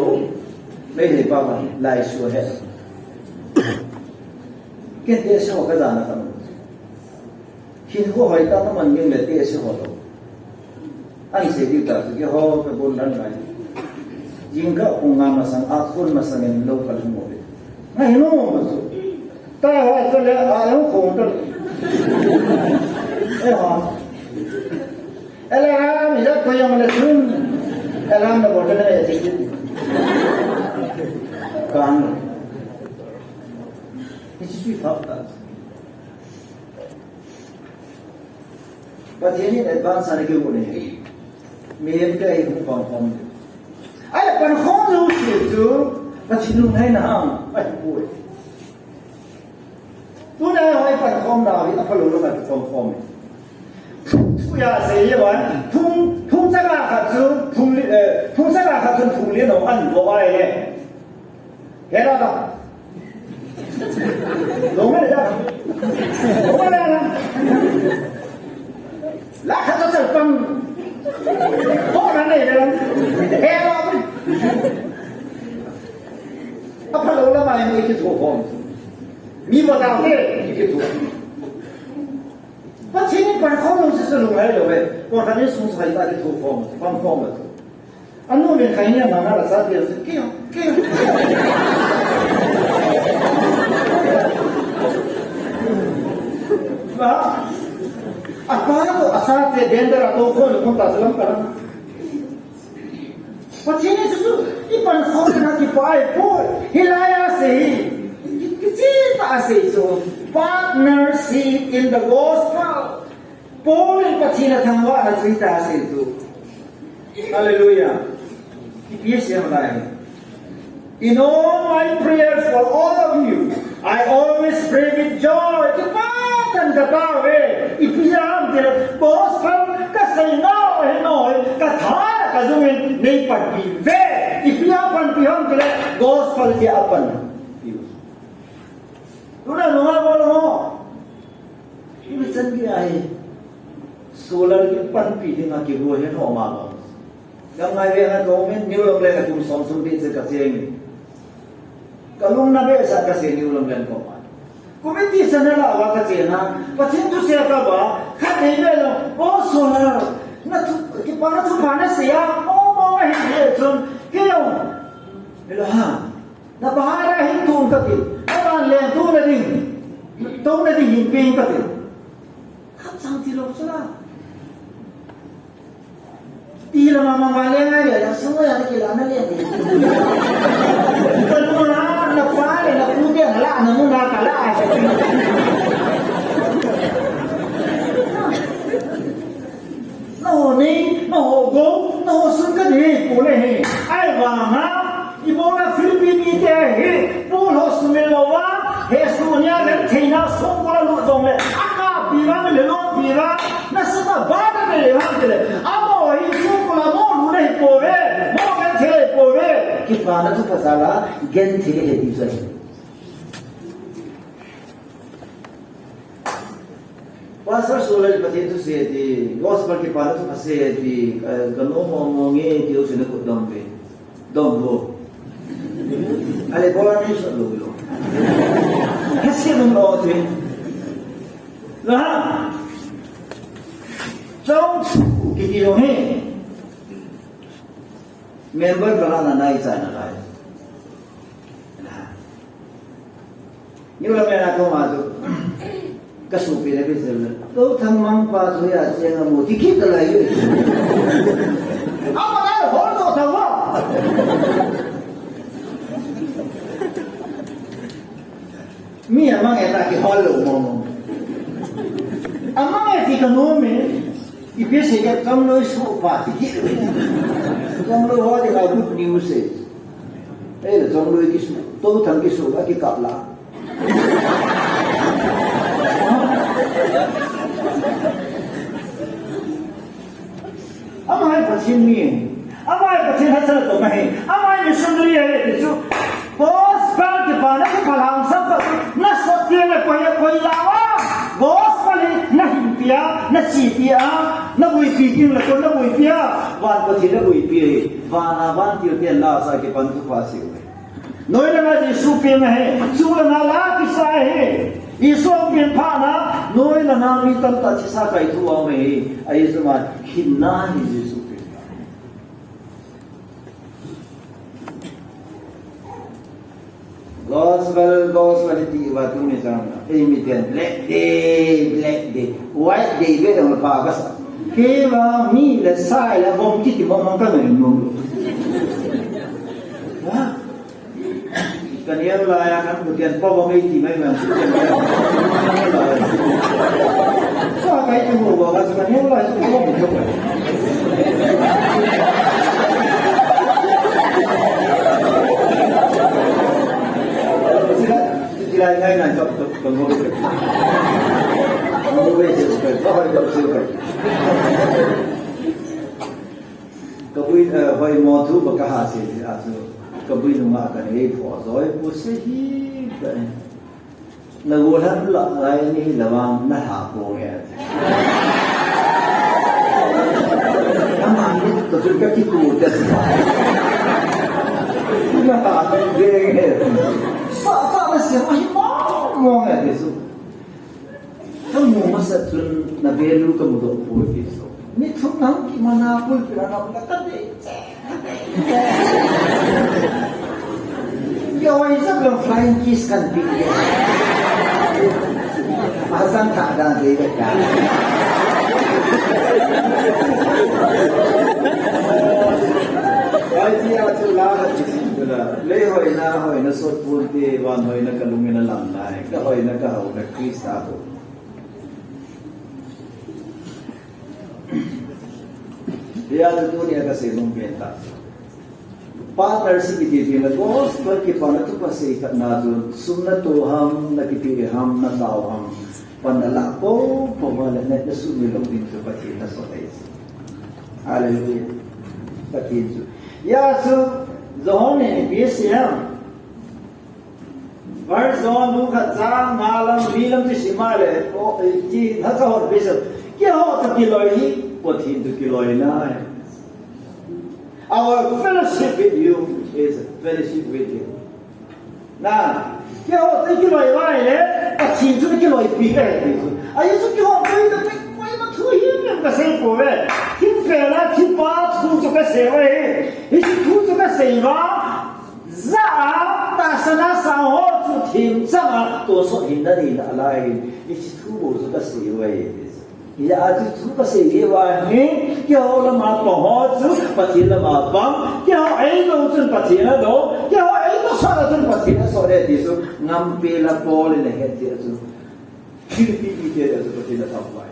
Mei le pa ma lai su he. Ken te se ho ka jana ka. Hinkho hoitah a man ding le ti a si ho lo. An sei ding ta chu keiho ka bun dan ngai. Jingkah pung nga masang, a khun masang in lo ka lhung mo. Ngai no ma chu. Ta ho chu le a lo khong ta. E ha. Alarm, ila ko yang le sun. Alarm na bottle na ya chi. Kan. Ni chi chi fa ta. Pathen in advance a na kimu nei. Mihem te hi hung pang khom. Ai, pan khom lou se chu, Pathen lungngaina ham, ai, poi. Tuna hoi pan khom na hi, a phalou lou a pan khom. Thu ya sei ye wan, thung, thung chaka khat chu, thung li, eh, thung chaka khat chu thung li no an bo ai le. He la ta. Lo me la. Lo me la. La kha ta chal pang. Ho na nei la. He la. A phalou la mai ni ki thu khom. Mi ba ta ke ki thu. Pathen in pan khom lou se se lungngai lou ve. Ko kha ni sung sai ta ki thu khom. Pan khom la. Anu le khai nia mama la sa tia se kio, kio. Ba, apa ko asa te dendera to ko ko ta salam kara. Pathen in chu i pan khom na kipa ai po, hilai a sei. Kichi ta sei chu. Partnership in the gospel. Paul in Pathen a thangvahna chu hita asei chu. Hallelujah. Ipi asei ham lai. In all my prayers for all of you, I always pray with joy. Kipa tah in ka tao ve. Ipi ham tile, gospel ka sei nau ahi nau, ka tha ka jung in nei panpi ve. Ipi a panpi ham tile, gospel tia panpi. Tuna nunga bol ho. Hichan gei ahi. Solar ki panpi dinga kigo hi ho ma lo. Gam ngai ve na ko min New Longland a kum som thum ti che ka cheng. Ka lung na be sa ka se New Longland ko ma. Kum ti sa na la wa ka che na. Pathen thu se ka ba. Kha thei be lo. O solar. Na thu ki pa na thu pa na se ya. O mo ma hi ye chun. Ke yo. Hello ha. Na bahar a hin tung ka ti. Na ban leng tung na ding. Tung na ding hin ping ka ti. Khat sang ti lo sala. Ti la mama ban leng ai le, la sung ya ki la na le. Ka nu na, na pa le, na pu te la, na mu na ka la. Na ho nei, na ho go, na ho sun ka nei, pu le he. Ai wa nga, i bo na Lova, Jesu nia gentheina songkul a lut jongle, akap pi vang le lo pi vang, nasatah a bana nei vang tile, amaho hi songkul a mo lut nei pouve, mo genthei pouve, kipana thupha jal a genthei ahi ti chu ahi. Pastor Solal Pathen thusei ti, gospel kipana thusei ti, eh, kanom mong mong e ti, u sina kut dom ve. Dom vo. Ale bola ni sa lo lo. Kasi nung lo ti. La. Chong kiti lo he. Member bala na nai chai na lai. Niu lam le na ko ma chu. Ka supi le bi se le. Tou Thangmang pa chu ya che nga mo ti ki ka lai. Ama na hol to sa wa. Mi amang e ta ki hol lo mo mo. Amang e ti ka nom e. Ipi sei ka Chongloi su pa ti ki. Chongloi ho ti ka good news e. Ei le Chongloi kisu, Tou Thang kisu, a kikap la. Ama hi Pathen mi, ama hi Pathen hachal to ma hi, ama hi missionary ahi ti chu. Gospel kipana kiphalam sap pa, nasot teng le koi, koi la a. Gospel hi nahin pia, nachi pia, naboipi teng le koi naboipi a. Van Pathen naboipi ahi. Van a vantil ten la sa kipana thupha sei u ahi. Noi langa Jesu peng ahi, chu langa la kisa ahi. Jesu peng phat na, noi langa mi tamtah thisa kaitho a um ahi. Ahi chu ma, hinna hi Jesu peng. Gospel, gospel ti uva tuni chang na. Ei mi ten black day, black day, white day ve dong pa ka sa. Kei vang mi le sa le vom kiti mong mong ka ngai nom. Ha? Ka neo lai a kan kutian pa va mei ti mai mai. Sa kai ti mo va ka neo lai ti pa va mei. Sila, sila ngai ngai ka ka mo. Mo ve se ka, ka ha ka se ka. Ka bui, eh, hoi mo thu ba ka ha se a chu. Ka bui nunga ka nei pho joi pu se hi ka. Na go lham la lai ni la vang na ha ko nge. Ama ni to chu ka ki ku te. Na ha ko nge. Pa, pa, na se mo hi mo, mo nge te su. Ka mu masat chun na value ka mudoh poi ti chu. Ni thum nang ki mana poi pi na na ka dei che, ka dei che. Yo, ai sa ka flying kiss kan pi. Asang ka da dei ka. Ai ti a chu la ka ti chu la. Lei hoina, hoina sot pon te, van hoina ka lung in a lam lai. Ka hoina ka hauna Krista ko. Hijeh a chu tunia ka sei nom pen ta. Partnership kiti ti le gospel kipana thupha sei khat na chu sum na to ham, na kipe ham, na tao ham. Pan na la po po ma le ne, na sum ni lo ding chu Pathen na sot ahi. Hallelujah. Pathen chu. Hijeh a chu John in ipi asei ham. First John bung khat chang nga lam, li lam chu sim a le, o, ti, ha ka hon pe sa. Keiho toh kiloi hi, Pathen toh kiloi na. Our fellowship with you is fellowship with you. Na, keiho toh kiloi vai le, Pathen toh kiloi pi ka hi. Ahi chu keiho toh kiloi pi, koi ma thu hi ka sei ko ve. Thim pe la, thim pa thu chu ka sei ve. Hiche thu chu ka sei va. Jah a, tahsan a sang ho chu thim chang a, tonsot hinna nei nalai in, hiche thu bou chu ka sei uve. Hijeh a chu thu ka sei uva hi, keiho lama pang ho chu, Pathen lama pang, keiho eidou chun Pathen adou, keiho eidou sot a chun Pathen asot e ti chu, ngam pela Paul in ahet jeh a chu, Philippi mite a chu Pathen athangvah e.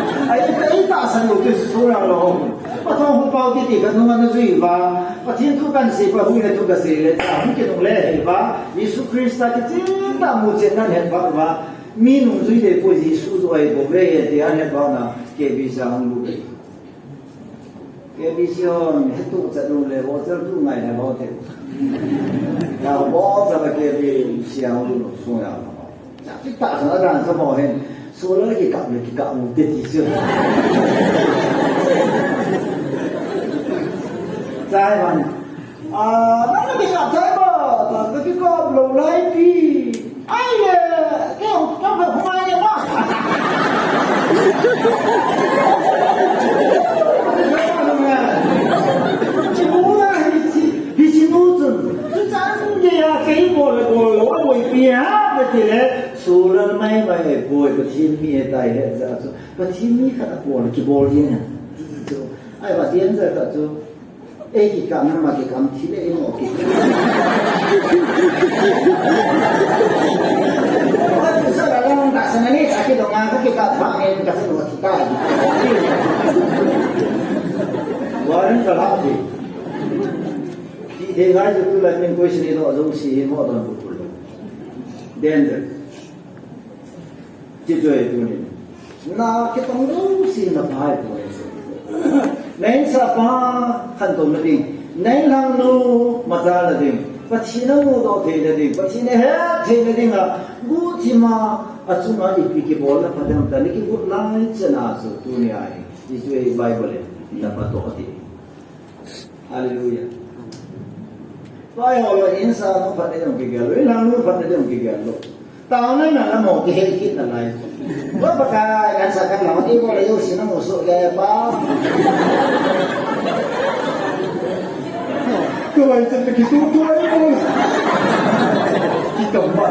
Ai, ai tahsan lou chu sung jong lou. Pathong hung pao kiti kanunga najui uva. Pathen thu kahin sei uva, huhhingna thu kasei le, ahung kinungle hih uva. Jesu Christa kichen tah muchet nan het uva. Mi nungjui deh poi, Jesu joh ahi bouve ti ahin het uva na, K B C a hung lut. K B C hon, hetu chat lou le, voucher tu ngai le, vou te. Ya, voucher le K B C a hung lut sung jong. Chapit ta sa dan sa mo hin. Solar kikap le kikap mu te ti chu. Chai man. Ah, nang kikap chai ba, ta kikap lou lai pi. Ai le, kei hung kikap lou hung ai le ma. Chi mu na hi chi, hi chi mu chun. Chu chan ge ya kei bol le bol lou, a boi pi ha, ba ti le. Solar mai mai boi, Pathen mi ahi tai he ja chu. Pathen mi khat a bol, kibol ding ahi. Chu, ahivang danger khat chu, ei kikah nangma kikah thil le ei mo kikah. Sa la lang ta sa na ni, sa kidong a, kakikah pha ngen, ka sa lo thi tai. Warren ka la thi. Ti de ngai chu tulai min koi sini lo, jong si hi mo don bu lo. Danger. Ti chu ahi tunin. Na kitong jouse na pha ahi tunin. Na insung pa khantouna ding. Na inlhang nu machalna ding. Pathen na mudoh theina ding. Pathen na het theina ding a. Guhthima achunga ipi kibolna pha ding ham ti na kigot lai chan a chu tuni ahi. Ti chu ahi Bible in. Na pha toh ati. Hallelujah. Pai ho lo insa nu phat na ding kigel lo, inlhang nu phat na ding kigel lo. Taona na la mo ti hei kit na lai. Ba ba ka kan sa kan lo ti ko le yo si na mo so le pa. Tu ai tu ki tu tu ai mo. Ki kam ba.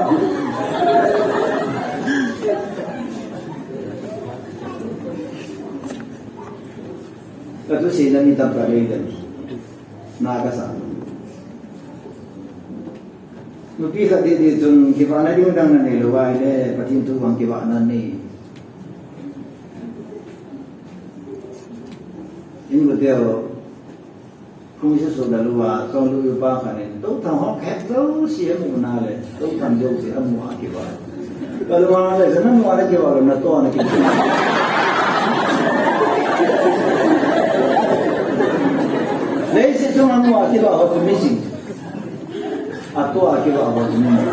Ka thusei na mi tamtah ding ding. Na ka sa. Nupi khat didi chun kivahna ding dang na nei lou ahile, Pathen thu vang kivahna nei. In bu teo. Phung susu da lua, chong lu pa khat in, tou thang hok het tou si mu na le, tou thang jou si amu a kiva. Ka lua le, sa na mu a le kiva, na to na kiva. Leiset chunga mu a kiva ho chu missing. A to a kiva ho chu missing.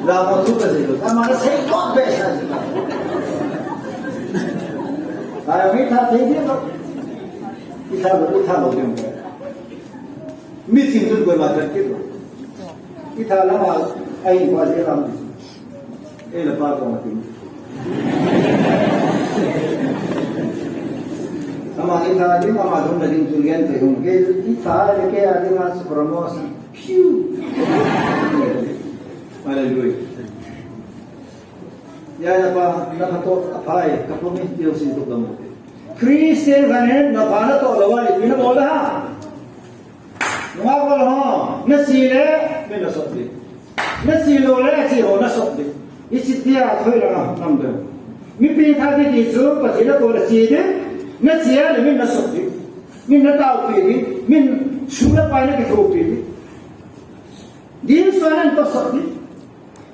La mo tu ka si lu, ka ma na sei ko be sa si ka. Ka mi tha thei ni ko. Itha lo, itha lo ding ko. Mi ching tun koima chan kit lo. Itha lama, ai pa je lam. Ei le pa ko ma ting. Ama itha ding, ama dum na ding tu lian te hung. Ke itha le ke a ding a su promotion. Phew. Hallelujah. Ya, ya, pa, na pha to, a phai, ka promise tiu sin tu ka mo. Christian khat in na pha na toh lou a, ipi na bol da ham? Nunga bol ho, na si le, min na sot ding. Na si lou le, si ho na sot ding. Hiche tia thoi la ngam ding. Mipi tha didi chu, Pathen na toh le si ding. Na si a le min na sot ding. Min na taopi ding. Min sum le pai na kithopi ding. Ding suan na toh sot ding.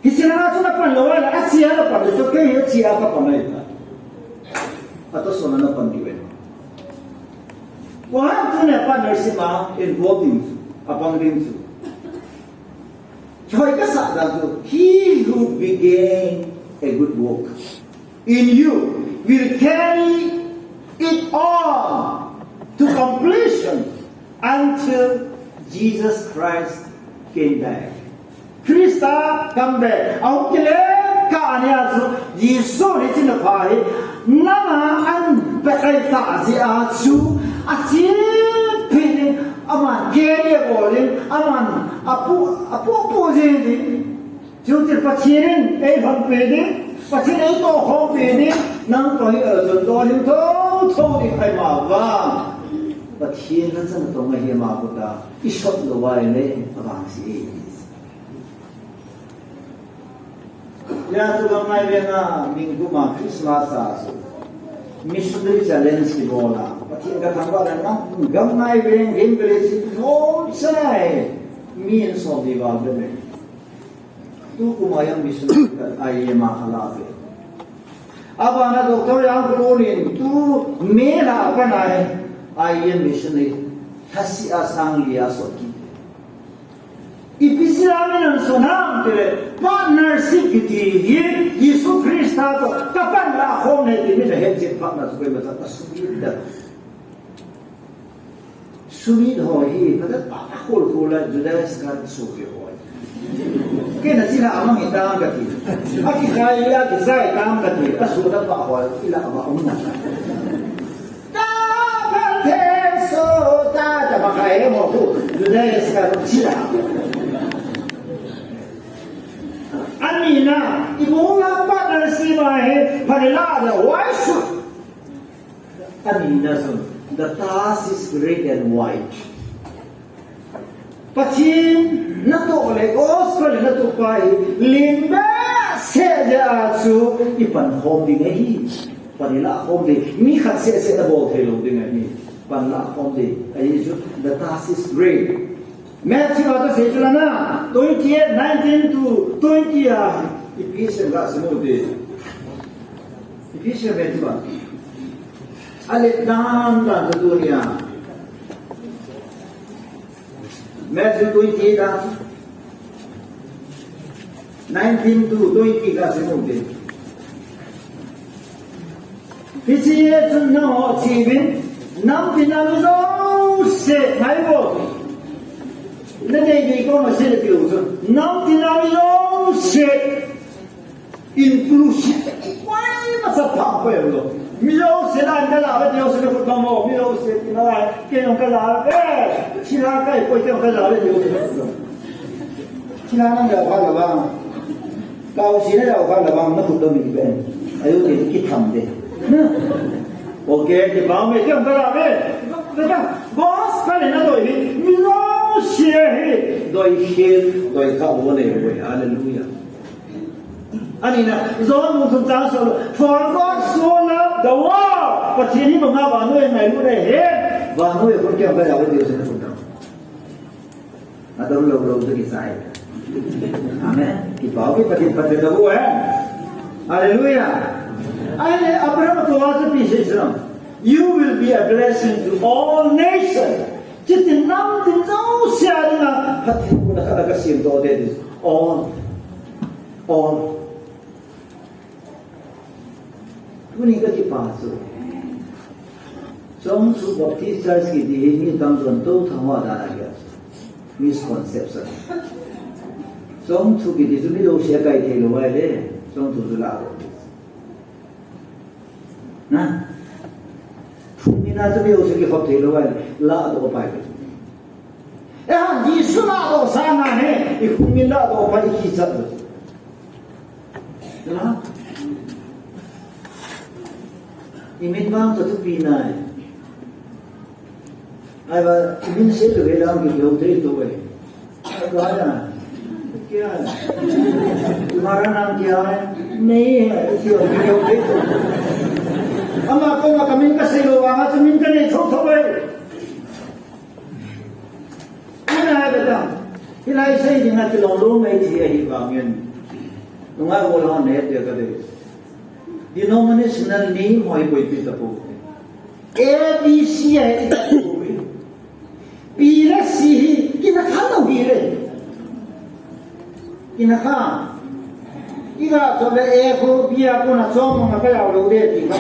Hiche langa chu na pan lou a le, ache a na pan lou, kei hi ache a ka pan ahi ta. Atoh sona na pan diu ahi. Koi ham tuni a partnership a involve ding chu, apang ding chu. Kihoi kasa dan chu, he who began a good work in you will carry it on to completion until Jesus Christ came back. Christa come back. Ahung kile kah nia chu Jesu hi china pha hi nanga an pe kai ta jeh a chu ache phin in aman kei a bol in aman apu apu pu jing ding. Chuti Pathen in ei lhonpi ding, Pathen in ei tohkhompi ding, nang toh hi a chun toh ding thotho ding ahi ma vang. Pathen lhacha natong ahi ma kut a, i sot lou a ile, avangse e. Hia chu Gamngai venga, Minkum a Christmas a chu. Missionary challenge kibol a. Pathen ka thangvah le na, Gamngai veng, Gem village, thotcha e. Mi in som li val be me. Tukum a jong mission khat I M a ala ve. Abana Doctor Jangkulun in tu May lha a pat a I M mission hi lhasih a sang li a sot kit. Ipi jeh a min ahin sot ham tile partnership kiti hi Jesu Christa toh kapan lah khom ne ti min ahet chet phat na chu koima cha ka sumil da. Sumil ho hi, ka ta pa, a khol khol a Judas Iscariot sopi ho. Kei na china amang i tam kati. A kikhai a kisai tam kati. A su da pa ho, i la ba um na. Ta pa the so ta ta ba khai mo ku. Judas Iscariot china. Ani na, i mo la pa na si ma Hi, phanila le, why should? Ani na sun, the task is great and wide. Pathen natoh le gospel natoh pa hi, lim behseh jeh a chu i pan khom ding ahi. Pan i la khom ding. Mi khat seh seh na bol thei lou ding ahi. Pan la khom ding. Ahi chu, the task is great. Matthew a ta sei chu la na, twenty-eight, nineteen to twenty a, Ephesians ga sim u te. Ephesians Matthew a. A let dan dan tu nia. Matthew twenty-eight a, nineteen to twenty ga sim u te. Hiche a chun nangho cheuvin, namtin a mi jouse, ngai vo. Na dei dei koma sei le tiu chun, namtin a mi jouse. Inclusive. Koima sa pha koima lou. Mi jouse na ka la ve, jouse na khut bang mo. Mi jouse ti na la, kei jong ka la ve. Thilha kai koi kei jong ka la ve, jouse na khut bang. Thilha na la va la va. Kau si na la va la va, na khut bang mi ve. Ayo te ki tham de. Okay, kipah e, kei jong ka la ve. Gospel na doi hi, mi jouse hi. Doi hi, doi kha bo le ve. Hallelujah. Ani na, John bung thum chang som le, "For God so loved the world." Pathen hi banga vannoi angailut ahi. Vannoi a kon kei jong ka la ve, jouse na khut bang. Adon lou lou chu kisai. Amen. Kipah e, Pathen, Pathen lou e. Hallelujah. Ahile Abraham toh a chu ipi sei chu. "You will be a blessing to all nations." Chuti namtin jouse a dinga Pathen in na ka, na ka semdoh ding. All. All. Tuni ka kipah chu. Chongthu Baptist Church kiti hi mi tamjon tou thang ho dan a kei. Misconception. Chongthu kiti chu mi jouse a kai thei lou ahile. Chongthu chu la lou. Na. Thum ni na chu mi jouse kikhop thei lou ahile. La doh pai. Eh, Jesu la doh sa na he. I khum min la doh pai ki chat lou. Na? I min vang chu thupi nai. Ahivang, i min sei lou ve lang ki lou thei tou ve. Ahivang koi a. Koi a. Mara nang koi a. Nei, ki lou thei tou. Ama koma ka min ka sei lou vang a chu min ka nei thou thou ve. Tuna hi beta, hilai sei dinga kilom lou mai ti ahi vangin. Nunga bol hon ne te ka de. Denominational name hoi koi pi ta po. A B C ahi ta po. B le C hi, kina kha lou hi le. Ina kha. Iga chom le A khu B a kona chom mong a ka jao lou de ti kha.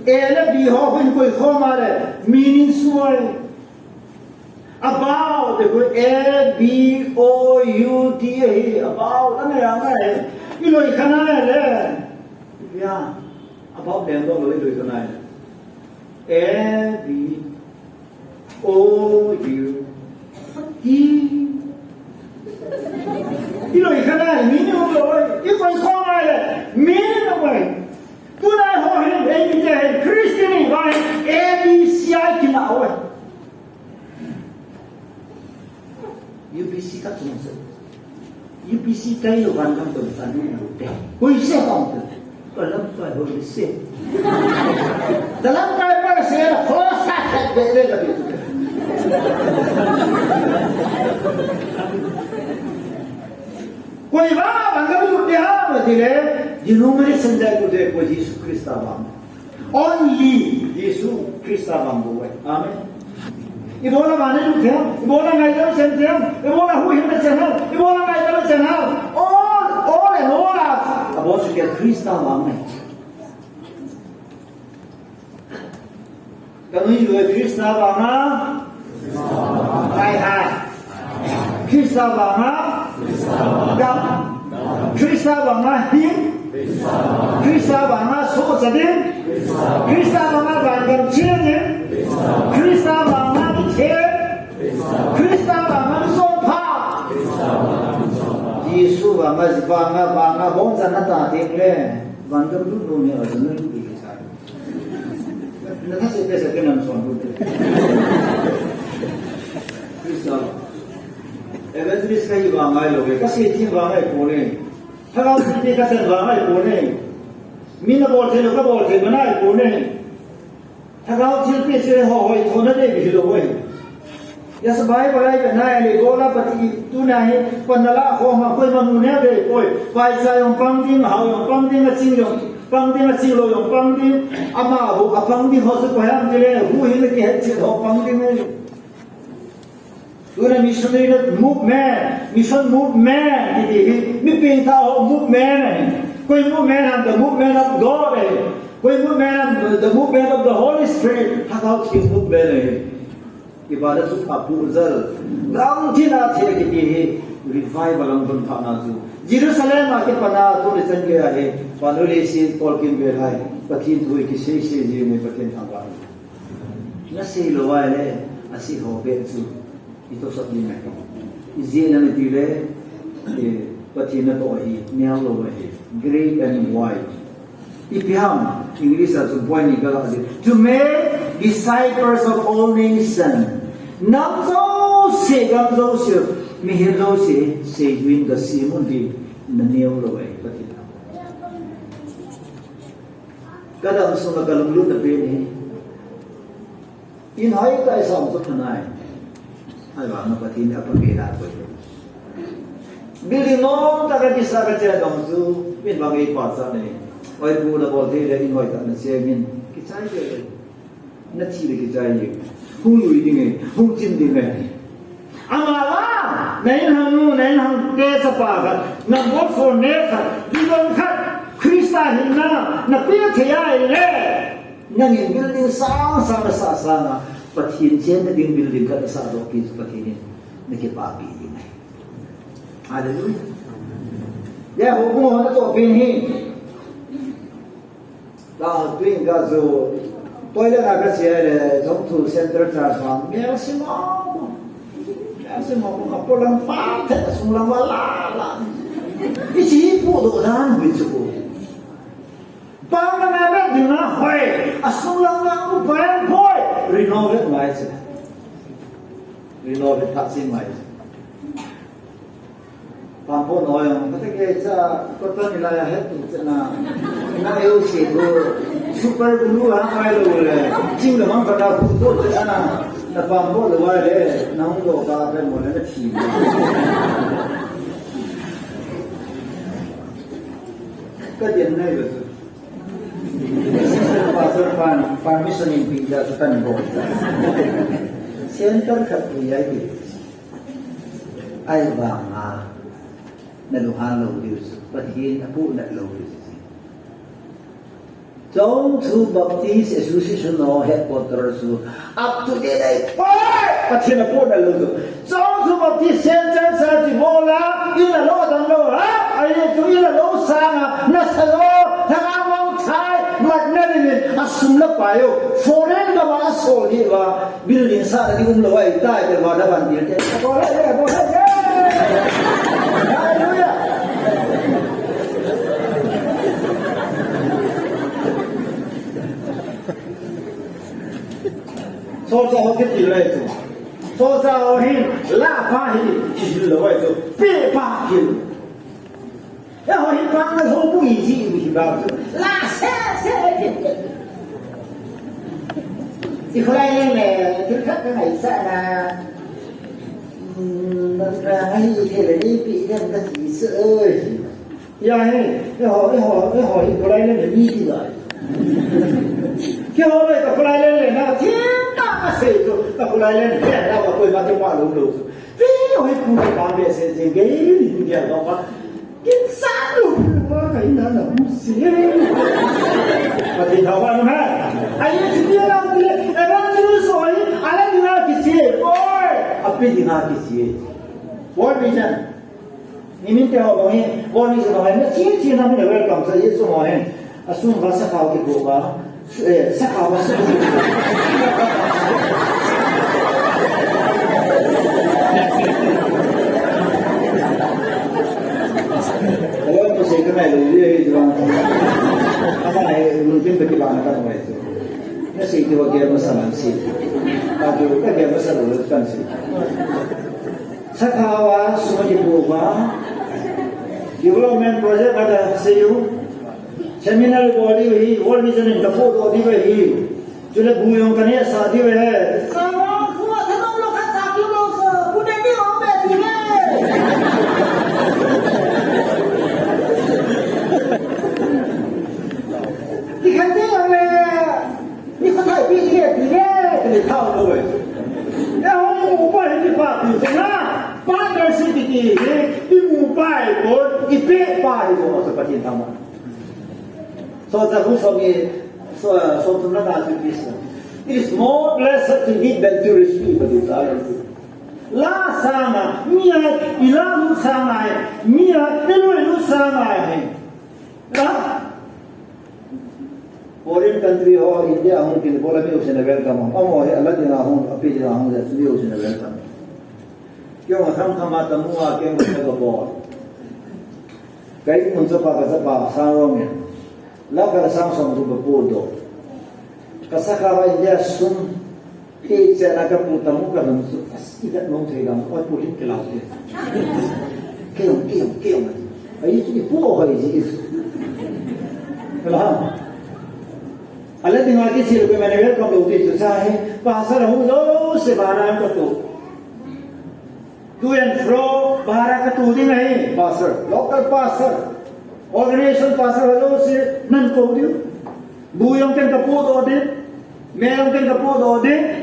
A le B ho khu in koi khom a le meaning suai. About te khu A B O U T ahi, about la ngai a ngai. I loi kha nai le. Ya. About le lou i loi kha nai le. A B O U T. I loi kha nai, meaning um lou, i koi khom a le, meaning um lou. Tulai ho hin, eimite hin, Christian hi, va hin, A B C a kina uve. U B C ka chung se. U B C kai lou van gam tong san ni lou te. Hoi se kong te. Ka lamkai hoi se. Ka lamkai pa se la kho sa sa de de ka bi. Koi va van gam lou te ha, ma ti le. Denomination dai ko de ko Jesu Christa va. Only Jesu Christa vang bou ahi. Amen. Ibola mane lu them, ibola ngaidam chen them, ibola huhhingna chen ham, ibola ngaidam chen ham. All, all and all us. Abol chu kei Christa vang ahi. Ka nui lu Christa vang a. Hai hai. Christa vanga gam. Christa vanga hing. Christa vanga sohcha ding. Christa vanga vangam ching ding. Christa vanga kithem. Christa vanga michonpha. Jesu Vanga, vanga, vanga, bon jana ta ting le. Vangam lu lu ni a jana lu ti sa. Na ta se pe se ke nam son lu. Krista. Evangelist ka hi vanga lo ke, ka se tin vanga ko ne. Thagau tin ka sen vanga ko ne. Min a bol the lo ka bol the mana ko ne. Thagau thilpeh chu ho hoi thona dei hilou ve. Yes, Bible a i vet na le, gola pati tuna hi, panna la khom a, koima mu ne ve poi. Paisa jong pang ding, hao jong pang ding, aching jong pang ding, achinglou jong pang ding. Amaho apang ding ho chu koi ham ti le, huhhing le kihetchet ho pang ding e. Tuna missionary movement, mission movement, kiti hi, mi pengthah ho movement ahi. Koi movement ham, the movement of God ahi. Koi movement ham, the movement of the Holy Spirit. Thagau thil movement ahi. Ibadah chu kapu jal. Gam thina the kiti hi, revival ang bun thana chu. Jerusalem a kipana tu le chan le ahi. Panu le si Paul kin be hai. Pathen thu kisei sei ji me Pathen thangvah. Na sei lou vai le, asei ho beh chu, i tosot ding ahi. Ijeh inem itile, eh, Pathen natoh ahi, neo lou ahi, great and wide. Ipi ham, English a chu point ni ka la ding. To make disciples of all nations. Nam jouse, gam jouse, mihem jouse, seijui in kasem un ti, na neo lou ahi, Pathen. Ka dam sunga ka lunglutna pen hi. In hoi ka i sam chu phanai. Ahivang a Pathen in apha be da koi. Building nom tah ka kisa ka che dam chu, min bang ei pachat nei. Oi pu na bol thei le in hoi tah na che min. Kichai le. Na thi le kichai le. Hung lui ding e, hung chim ding e. Ama la, na inhang nu, na inhang te chapa khat, na bol phone ne khat, bidon khat, Krista hinna, na pe thei a ile. Nangin building sang sang na sa sang a, Pathen chenna ding building khat na sa doh pi chu Pathen in na kipapi ding ahi. Hallelujah. Ya, ho ko ho na toh pen hi. Ka tuin ka chu toilet a ka che le, jong thu Central Church a, mel si mo. Mel si mo, ka polang pa the, sung lang wa la la. I chi pu doh dan hui chu ko. Pang na na ding na hoi, a sung lang na u pa hoi, renovate mai che. Renovate tha sin mai che. Pampo noi ang, kata ke cha, kota nilai a het tu cha na, na eu si tu, super glue a mai lo le, ching le mang kata hu tu cha na, na pampo lo wa le, na hung lo ka pe mo le na thi. Ka dian nai lo tu. Pastor pan, permission in pi ja tu kan bo. Center khat pi ai pi. Ahivang a, na lunghan lou diu chu, Pathen apuhnat lou diu chu. Chongthu Baptist Association ho headquarter chu, up to date ahi poi, Pathen apuhnat lou chu. Chongthu Baptist Central Church chu bola, in a lo dang lou, ha? Ahi chu in a lo sang a, na sa lo, thang a mong thai, mat na ri ni, a sum la pai u, foreign ka ba a sol ni ba, Building sa na ding um lou ahi tai, te vana van ding te. Apo le, apo le. Hallelujah. Soldier ho kiti le tu. Soldier ho hin, la pa hi, hi lou ahi tu. Pe pa hi. Eiho hi pang a lou bu i ji u hi ba chu. La se se. I kholai leng le, thil khat ka ngaisah na. Hmm, ba ka ngai thei le ni pi dem ka ti se oi. Ya he, eiho, eiho, eiho hi kholai leng le ni ti ba. Keiho le ka kholai leng le na, thil ta ka sei chu, ka kholai leng le na, ka koi ma te pa lou lou chu. Pi hoi pu pa be se je ge ni ni ya ba. Kin sa lu, wa ka ina na mu si. Pati ka wa na. Ai, si ya na mu le, era ni so ai, ala ni na ki si. Oi, api ni na ki si. World Vision. Ni min te ho bang hi, World Vision ho hi, na si si na mi welcome sa Yesu ho hi. Asung va sa ka ki ko ba. Eh, saka ba saka. Masa lang si. Atu ka dia masa lo kan si. Sakhaw a sum kipu uva, development project ada seiyu. Seminar bol diu ahi, World Vision in kapu doh diu ahi. Chule bu jong kaneh sah diu ahi. Sawa, khu a thanom lo khat sa kiu lo so, khu ne ni o pe ti le. Ti khat ni o le. Ni kho thai pi hi ti le, ti le thao lo ve. Ya ho ni mu pa hi ti pa pi se na. Pa ka si ti ti hi, i mu pa hi ko, i pe pa hi ko sa Pathen thangvah. So sa hu so ni, so, so tu na ka tu pi sa. It is more blessed to give than to receive, Pathen thangvah. La sanga, mi a, i la lu sanga, mi a, i lu lu sanga. La. Foreign country ho, India a hung kile bol a mi usin a welcome. Amo hi ala dinga hung, api dinga hung le, mi usin a welcome. Kei jong akham kham a tamu a kei jong ka bol. Ka in mun chapa ka chapa sang rong e. Lakh khat le sang som rup kapu doh. Ka sakhaw a India sum Ti chena kapu tamu ka dam su, as, i vet mong thei dam, oi pu hin kilau te. Kei jong, kei jong, kei jong. Ai, i pu o hai ji. Kala. Ala dinga kisil ko mane welcome lo ti chu sa he. Pastor hu lo se ba na ko tu. To and fro, para katu ding ahi, pastor, local pastor, organization pastor, hello, si, nan ko diu. Bu jong ken kapu doh ding, me jong ken kapu doh ding.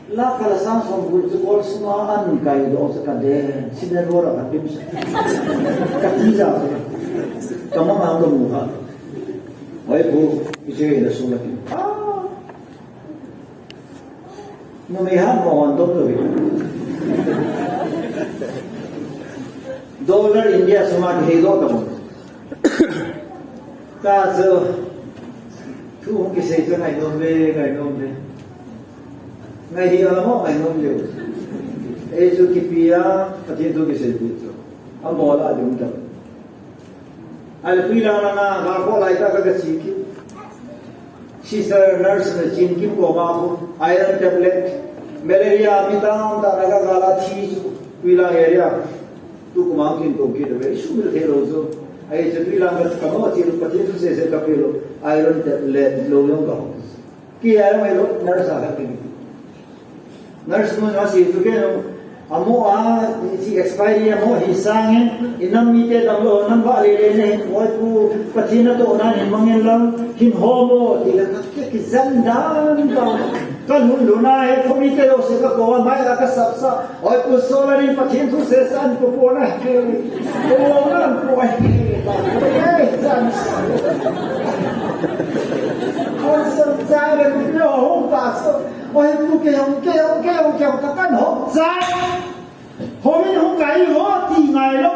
Lakh khat le sang som bul chu kol sunga an kai doh sa ka de, sine ro ra ka dim sa. Ka ti ja sa. Ka ma ma ka mu ha. Oi bu, i che na sung la ki. Ah. Numei hat mo hon dom lo hi. Dollar India sum a kihei doh ta mo. Ka chu thu hung kisei chu ngai nom le, ngai nom le. Ngai hi a mo ngai nom le. Ei chu kipi a, Pathen thu kisei pi chu. A mo la dum ta. Ahile tui lang langa, ga kho lai ta ka, ka chi kim. Sister nurse na chin kim ko ma ko, iron tablet, malaria mi tam ta na ka ga la thi chu, tui lang area. Tu ko mang kin ko ki de, isu mil thei lo chu. Ai chu tui lang ka, ka mo chi lu, Pathen thu sese ka pe lo, iron tablet lo jong ka ho. Ki a mai lo, nurse a ka ki. Nurse nu na si tu ke no. Amo a, si expiry amo hi sang in, i nam mite tam lo, nam ba le le ne, oi pu, Pathen natoh nan hin mang in lang, hin ho mo, ti la ka ke ki zan dan ba. Ka lhun lhun a, he, khomi te lo se ka ko, mai a ka sap sa, oi pu so la rin Pathen thu se san ko po na ke. Ko lo nan ko he. Ei, zan sa. Oi, so, zan le, lo, ho, pa, so. Oi, pu, kei jong, kei jong, kei jong, kei jong, ka kan hop chai. Houin hung kai lo, ti ngai lo.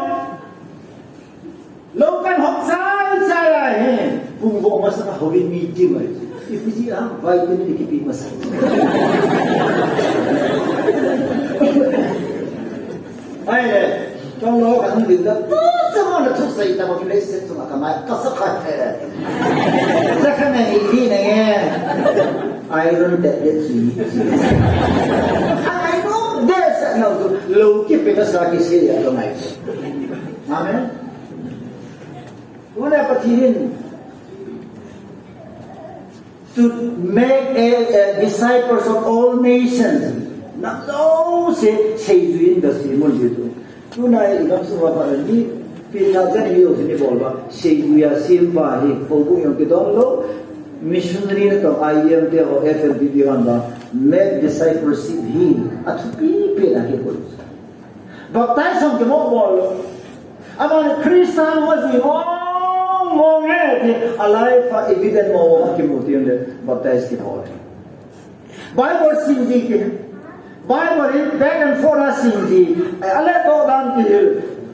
Lo kan hop chai chai a hi. Pung vo masa ka houin mi ti mai. Ipi ji a, vitamin kipi masa. Ai le, tong lo kan ding da, tu sama na thu sai ta ba ki le se tu ma ka mai, ka sa ka he. Sa ka na hi di na nge. Iron tablet si. Iron de sa na tu, lo ki pe ka sa ki se ya ka mai. Amen. Tuna Pathen in, to make a, a disciples of all nations. Nam jouse seijui in ka sei mun ji tu. Tuna i gam sunga pa ni pi na ka ni yo ni bol ba. Seijui a sim ba hi ko bu yong ki don lo. Missionary na to I M te ho F L B B wan ba. Make discipleship hi a thupi pen a hi ko. Baptize hung kimo bol. Aman Christian ho jui mong mong e ti a life a evident mong mong kimu ti le baptize kibol. Bible sim ji ki. Bible in back and forth a sim ji. Ale to dan ki hil.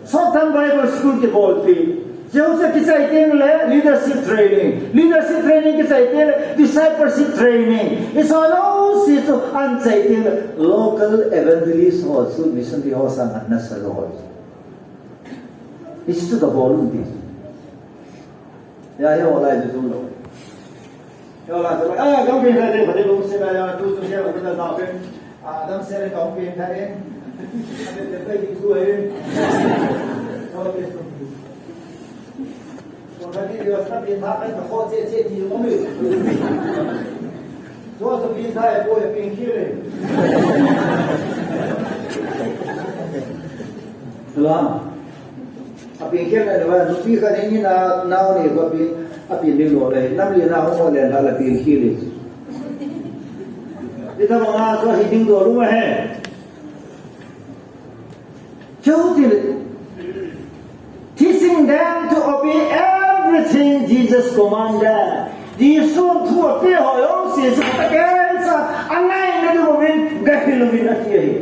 Sotan Bible school kibol pi. Jesu kichai teng le leadership training. Leadership training kichai teng le discipleship training. Iso lo si su an chai teng le local evangelist ho su missionary ho sang an na sa lo ho. Isu ka bol un ti. Ya, ya, wala ju lo. Yola, ah, gam pin thei, pati lungset a, ya, tu, tu, ya, pati na pin. Ah, gam se le gam pin thei. Pati le pati tu hai. Ko pati yo sa pin thei, ko che che ti mo mi. So so pin thei, ko ya pin ki le. Hello. Apin khelna le, nupi khat in a nao ni ko apin, apin ding lou le, nam le na hung le na la pin khel le. Ita ma nga so hi ding do lu ma he. Chau ti le. Teaching them to obey everything Jesus commanded. Jesu thu ape ho jong si su ta ke sa angai na du min ga hi lu min ati hi.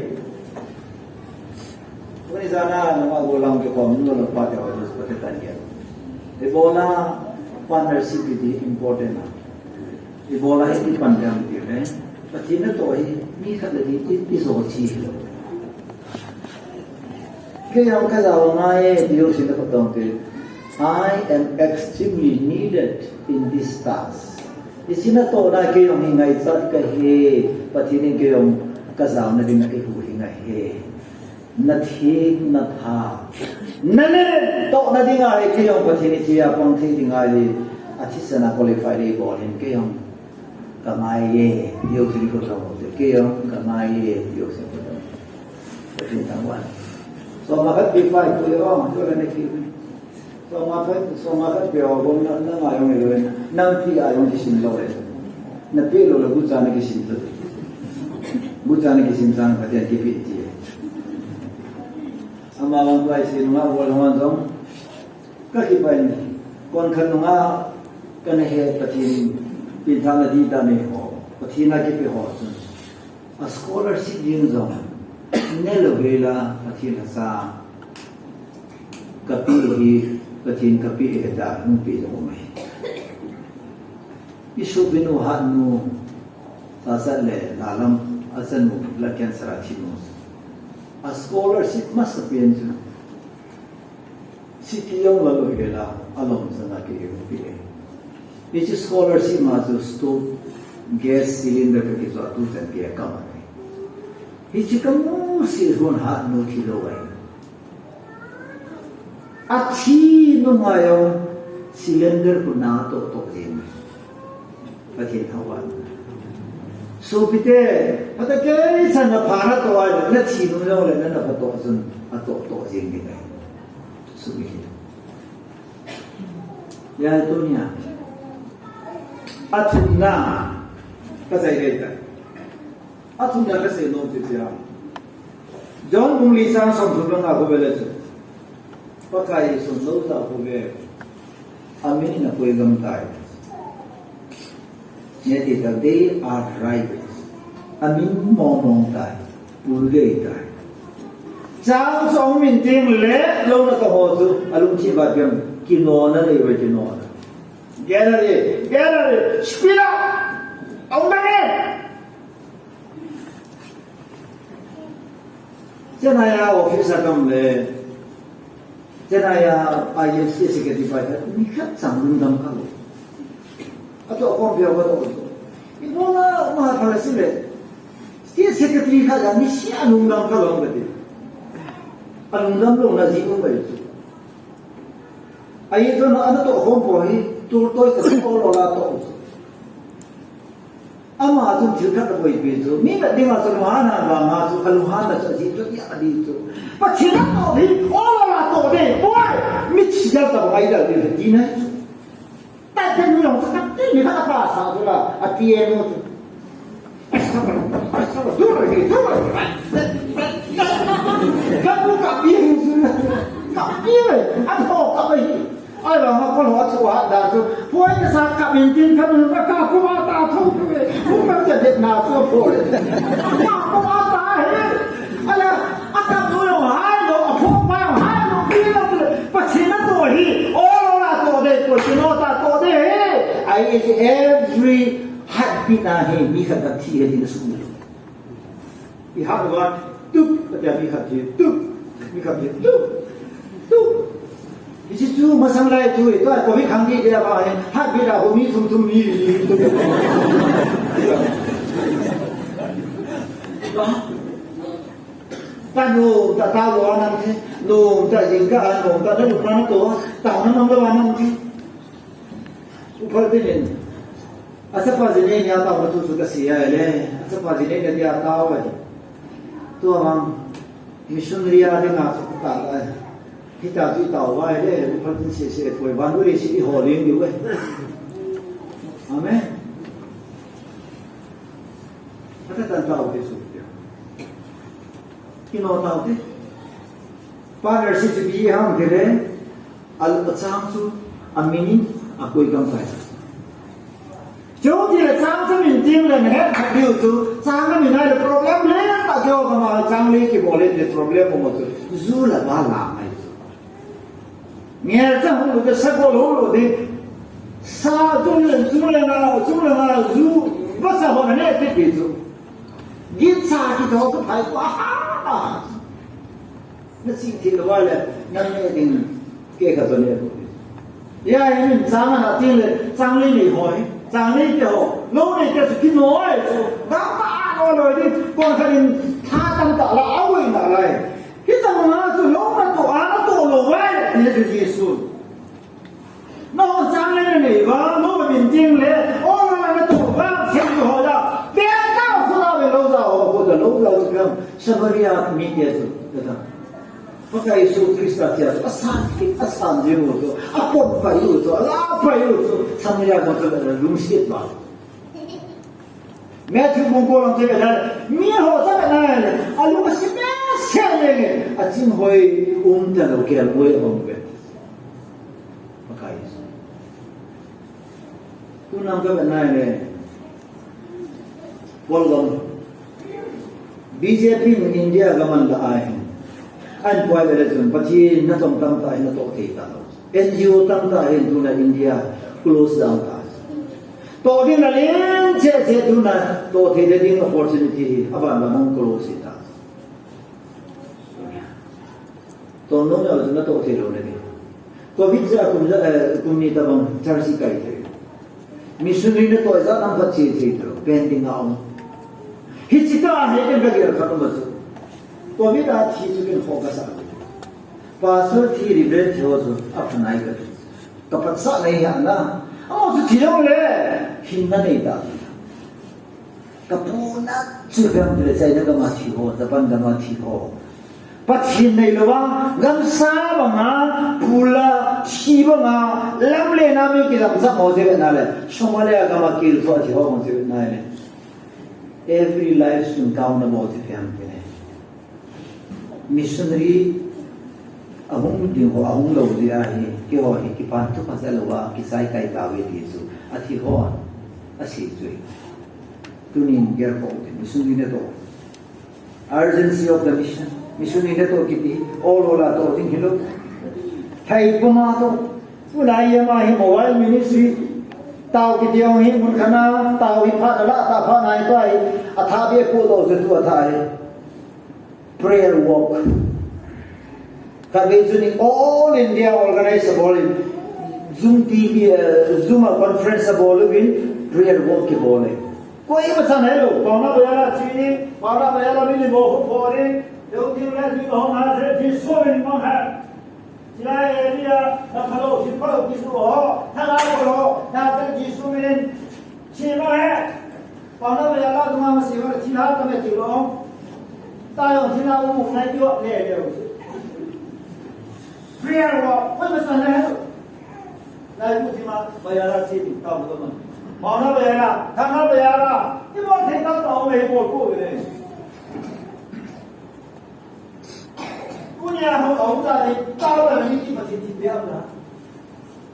Tuni jana nangma golang kikhom nu le pa te ho Jesu Pathen ta nia. Ibola partnership hi important a. Ibola hi ipan ding ti le. Pathen natoh hi mi khat le di i, i jo chi hi lo. Kei jong ka jao ngai e, ti jong sin ka tong te. I am extremely needed in this task. Hiche natohna kei jong hi ngaichat kahi, Pathen in kei jong ka jaona dinga eihuhhing ahi. Na theng, na tha, na lentah na dinga hi kei jong Pathen in hichea pang thei dinga hi, athisan a qualify le bol hin kei jong ka ngai e, ti jong sin ka tong te. Kei jong ka ngai e, ti jong sin ka tong. Pathen thangvah. Soma khat pi pai pu le ong, tu le na ki. Soma khat, soma khat pe ho bom na, na ngai jong le, nampi a jong kisim lou le. Na pe lou le, gucha na kisim lou. Gucha na kisim sang Pathen kipe ti. Ama vang pai si nunga bol hon jong. Ka kipah in, kon khat nunga, kana he Pathen, pin thana di ta nei ho, Pathen a kipe ho chun. A scholarship ding jong, ne lou hela, Pathen a sa, ka pe hi, Pathen ka pe hi ta, hung pe jong um ahi. I sopinu hatnu, sasa le, nalam, achanu, blood cancer a thi nu. A scholarship masa pen chu. City jong la lou hela, alom janga kei jong pi e. Hiche scholarship ma chu stove, gas cylinder ka kichoh tu chan kei a kam a nei. Hiche ka mu si hon hatnu thi lou ahi. Athi nunga jong cylinder khu na toh toh jeng. Pathen thangvah. Sopite, phatah kei chan na pha natoh a, na thi nu jong le na, na pha toh chun, atoh toh jeng ding ahi. Sumi hi. Ya, tunia. Athumna. Ka sei dei ta. Athumna ka sei nom chu tia. John bung li chang somthum le nga khu ve le chu. Pakai sun lou ta khu ve. Amin in apui gam tai. Nge ti ta, they are right. Amin mong mong tai. Pul gei tai. Chang song min ting le lou na ka ho chu. Alung chi va piang. Kinona le ve kinona. Get out of here. Get out of here. Speed up. Out of here. Chennai a office a kam le, Chennai a I M C secretary pai khat, mi khat chang lungdam kha lou. Atoh khom pia kha lou. Ibola ma phala si le. State secretary khat a mi sia lungdam kha lou kati. Alungdam louna jeh um ahi chu. Ahi chu na, ana toh khom po hi, tu toi ka ol ol a toh. Ama chun thil khat aboipi chu, mi vet dinga chu lunghanna vanga chu, ka lunghanna chu ajih chu, ya di chu. Pathen natoh hi, ol ol a toh ding, boi, mi thi dal ta bang ai dal ding, ti na chu. Ta te mi long sa ti mi khat a pa sa chu la, a ti e no chu. Asa ba, asa ba, du ri, du ri. Ka bu ka pi hi chu, ka pi le, a tho ka pi hi. Ai, vang a, ka lung a thu a da chu. Poi ka sa ka min tin ka min ka ka pu a ta tho tu ve. Pu ka te det na chu poi. Ka pu a ta he. Ala, a ka tu yo hai lo, a phu pa hai lo, pi lo tu. Pathen natoh hi, o lo la toh de, Pathen natoh ta toh de he. Ai, is every heartbeat a hi, mi khat ka thi he tin su lo. I hat uva, tup, atia mi khat hi, tup, mi khat hi, tup, tup. Hichu masang lai chu, tua covid khang di dia ba he, hat bi da ho mi thum thum mi, mi thum thum. Ta nom ta tao lo anam the, nom ta jingkah a nom ta na lu pa na to, tao na nom lo anam the. U Phaltin in, a chapa ji nei nia tao na tu chu ka sei a le, a chapa ji nei nia dia tao a. Tua mang, missionary a dinga chu ka ta a. Hita chu i tao vai le, U Phaltin sese poi, van u le si i ho ling diu e. Amen. Ata tan tao te su. Kino tao te. Partnership chu bi ham ke le, al achang chu, a meaning, a koi kam tai. Chu ti le chang chu min ting le het kha diu chu, chang na min ai le problem le ta keo ka ma chang le kibol le problem mo chu. Zu la ba la mai chu. Ngel cha hung lu te sa ko lo lo de. Sa chu le chu le na, chu le na zu ba sa ho na ne te ti chu. Git sa ki tho chu phai ko ha ha. Na sing thil lo le, na ne ding ke ka to ne ko. Ya, hi min chang ana ting le, chang le nei ho hi, chang le ke ho, lo nei ke chu kino ai chu, dang ta a no lo di, kon kha din tha tam ta la, a wei na lai. Hi chang na chu lo na to, a na to lo wai, ne chu Jesu. No chang le nei ba, no min ting le, o na na to ba, sem ho ya. Pe ta khu na ve lo za ho, ko da lo lo chu. Samaria mi te chu, da. Pakai Jesu Krista tia chu, asan, asan jing u chu, apom pai u chu, ala pai u chu, Samaria ko chu, lungset ba. Matthew bung ko lang che le, mi ho sa na le, alung asi me se le, aching hoi um ta lo ke alung hoi um ve. Pakai Jesu. Tunam ka na le. Kolgam. B J P in India gaman la ahi. An poi le chun Pathen na tong tam ta na to thei ta lo. N G O tam ta hin tuna India close down ta. To din na len che che tuna to thei le ding opportunity hi aban ba mong close ta. To no ya na to thei lo le ni. Covid ja kum ja, eh, kum ni ta bang church kai thei. Missionary na to ja nam khat che che to pending a um. Hi chi ta he ken ka gel khat ma chu. Covid a thi chu ken ho ka sa. Pastor thi ri bre thi ho chu a phanai ka. Ka pat sa nei ya na. A mo chu thi lo le. Hin na nei ta. Ka puna chu vem le China gam a thi ho, Japan gam a thi ho. Pathen nei lou a, gamsa banga, pula, thi banga, lam le na mi kilam sa ho je na le. Somalia gam a kil tho thi ho mo je na le. Every life sun count na mo je vem le. Missionary ahung ding ho, ahung lou ding ahi, keiho hi kipan thupha sa lou a, kisai kai tauve ti chu, athi ho, asei chu. Tunin gel ko te, missionary natoh. Urgency of the mission. Missionary natoh kiti, ol ol a toh ding hilou. Thei puma toh. Tunai ama hi mobile ministry. Tao kiti jong hi mun khat a, tao hi phat a la, tao phat nai tua hi. Atha be pu toh se tu atha hi. Prayer walk. Khatvei chun all India organize abol in Zoom T V, eh, Zoom a conference abol uvin prayer walk kibol e. Koima chan helou, paona baya la chini, paona baya la mili mo ho pori, deu tiu la ni ho na se, Jesu min mang ha. Chilai area, na phalo, si phalo, kisu ho, na la phalo, na se Jesu min, si mang ha. Paona baya la duma ma si ho, si la ta me ti lo. Ta yo si la u mu nai yo le le. Prayer wa, koima chan helou. Lai ku ti ma, baya la si ti, ta mo ma. Paona baya la, thana baya la, ti mo thei ta ta o me bol ko le. Tunia ho, ho ta ni, ta lo ni ti Pathen ti pe am la.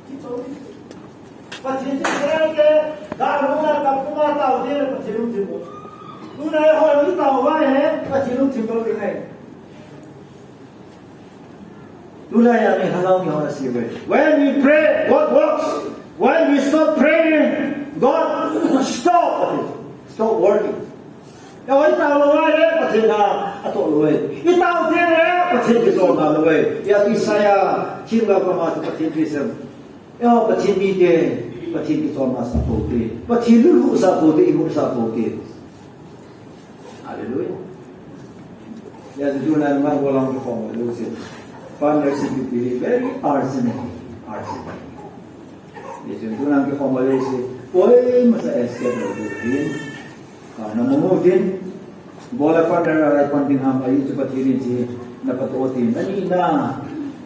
Ti cho ni. Pathen ti pe ke, da lo na ka kuma ta o de Pathen lungthim. Tunia ho ni ta o va he, Pathen lungthim lo ni. Tunia ya ni halao ni ho na si ve. When we pray, God works. When we stop praying, God stop. Stop working. Oi, tao lou ai le, Pathen na, a to lou ai. I tao te le, Pathen ki to na lou ai. Ya Isaiah, chin la pa ma Pathen ki sem. Ya Pathen mite, Pathen ki to na sa po te. Pathen lulu sa po te, imu sa po te. Hallelujah. Ya, tu na ma ko lang ko mo lu sin. Pan re si ki very urgent, urgent. Ye tu na ko mo lu sin. Koi masa escape lo tu din. Ka na mo din. Bola pan re rai pan din ham ai tu Pathen ni ji. Na pa to tin. Ani na.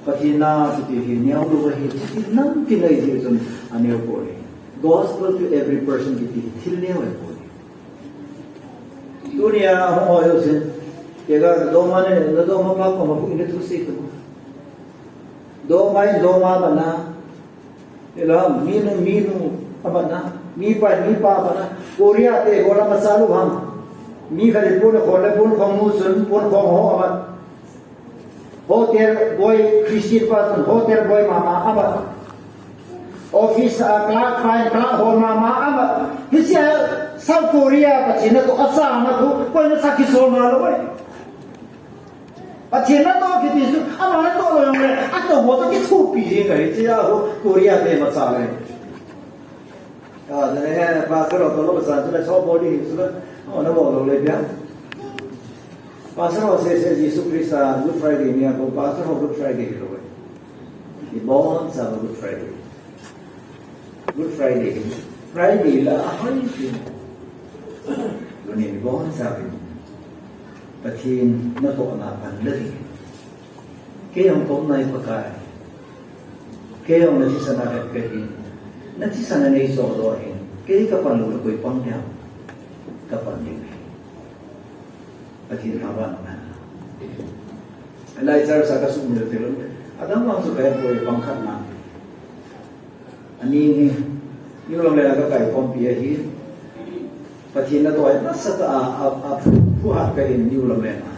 Pathen na tu ti hi ni au lu hi. Ti nam ti nai ji tu. Ani au ko ni. Gospel to every person ki ti. Thil ni au ko ni. Tunia hung hoi ho sin. Kei ga doma ne, na doma pa ko ma pu ne tu si tu. Doma in doma ba na. Ela minu minu a ba na. Mi pa mi pa ba na. Korea te bola ma sa lu ham. Mi ka le pun ko le pun ko mu sun pun ko ho a ba. Hotel boy, Christian pa chun hotel boy mama amat. Office a clerk pa in clerk ho mama amat. Hiche South Korea Pathen na to asa na to, koi na sa kisol na lou ai. Pathen na to kiti chu, ama na to lou jong le, a to ho to kithupi jing ka hi, hiche a ho Korea te ma sa le. Ah, jane he, pastor ho to lo sa, jane so body hi, jane, oh, na bol lo le pia. Pastor ho se, se, Jesu Christa Good Friday ni a ko, pastor ho Good Friday lo. Ibon sa Good Friday. Good Friday. Friday la, a hoi si. Lo ni ibon sa bin. Pathen na to na pan le. Kei jong kaum nai Pakai. Kei jong na thisan a vet kahi. Na thisan a nei so doh in. Kei ka pan lou le koi pang dia. Ka pan ding. Pathen na van na. Lai char sa ka sum le te lo. Adam vang su ka koi pang khat na. Ani hi, New Lamlen a ka kai khompi ahi. Pathen na to ai, nasa tah a, a, a, phu, phu hat ka in New Lamlen a.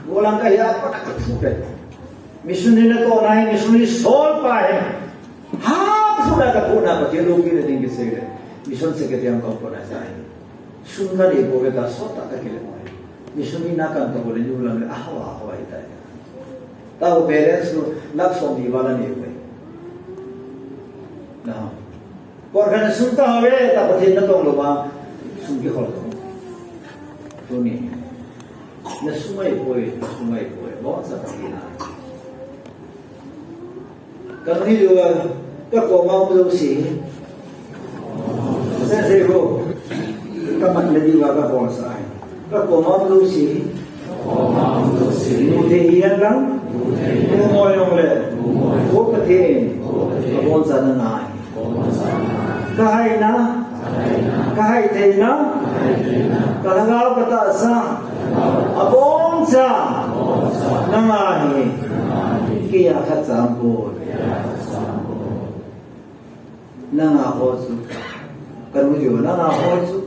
Golang ka hi a, pa ka phu ka. Missionary na to na hi, missionary sol pa hi. Ha, phu na ka phu na Pathen loupi na ding kisei le. Mission secretary ang ka phu na sa hi. Sum ka nei bou ve ta, sot tah ka kile mo. Mission ina kan ta bou le New Lamlen le, a hawa, hawa hi ta. Ta ho parents tu, lakh som ni val a nei bou ve. Na. Por kan sum ta ho ve, ta Pathen na tong lou ma, sum kikhol ta. Tuni. Na sum ai bou ve, na sum ai bou ve. Bon sa Pathen na. Ka nung hi diu a, ka koma um jouse. Sensei ko, ka mat le diu a ka bol sa ai. Ka koma um jouse. Mu thei hihen lang. Mu mo jong le. Ko Pathen. Ka bol sa na ngai. Ka haina, ka hai theina, ka lhagao ka tahsa, aboncha, nanga hi, kei a khat cha aum poi. Nanga ho chu, ka nu jo, nanga ho chu,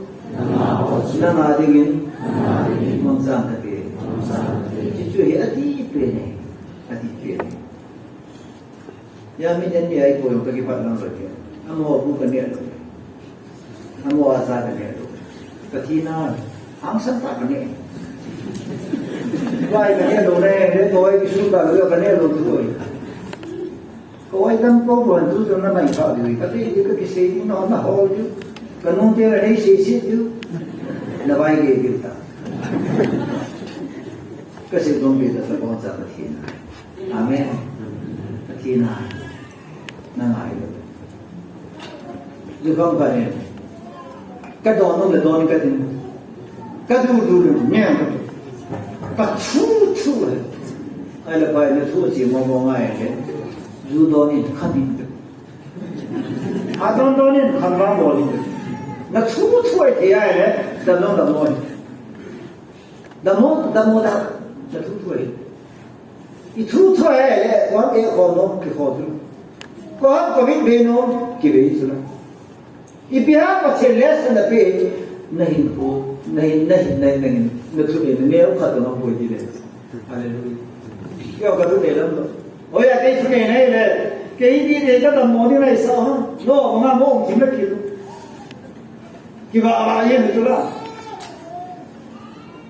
nanga dingin, mangcha kate. Chuchu hi ati pen e, ati pen e. Ya mi ten mi ai ko ka kipat lang lou ke. Amo bu ka ne lou. Amo asa ka ne lou. Ka thi na. Hangsan ta ka ne. Vai ka ne lou ne, ne to ai kisu ta lou ka ne lou tu ai. Ko ai tam ko ko tu tu na mai ka di ka ti ka kisei na na ho ju. Ka nung te la nei sei sei ju. Na vai ke ju ta. Ka sei dong pe ta sa ko sa ka thi na. Amen. Pathen a, na ngai lou. Ju kham ka ne. Ka don nom le don ka ding. Ka du du le ne. Ka thu thu le. Ai le pai ne thu chi mo mo ngai le. Ju don in kha ding. A don don in kha ma mo ding. Na thu thu ai te ai le. Da don da mo. Damo, damo da, da thu thu e. I thu thu e, le, wan e kho no, ki kho thu. Ko ha ko vin ve no, ki ve thu la. I pi ha ko che le sa na pe, na hin ko, na hin, na hin, na hin, na hin, na thu ne, na ne o kha to no ko di le. Hallelujah. Yo ka thu ne lam lo. O ya ke thu ne ne le. Ke i di ne ka damo ni na i sa ha. No, ma mo ki me ki lo. Ki va va ye thu la.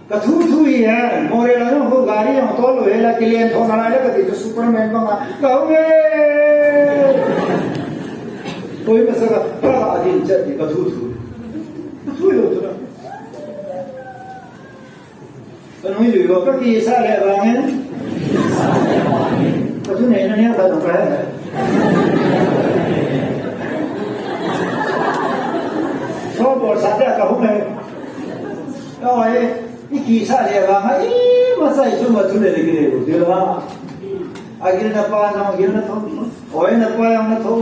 Ka thu thu hi he, Moreh la jong ho gari jong tol lou he la, kilen tho na lai la ka ti chu Superman banga, ka hung e. Koi masa ka, ka adin chet ni ka thu thu. Ka thu lou chu na. Ka nui lui lou, ka kisa le vang e. Ka thu nei na nia ka dong ka he. So bol sa te ka hung e. Ka hung e. I kisa le vang a, i masa i suma thu le le kile ko, dil vang. A gil na pa na, gil na tho. Oi na pa yang na tho.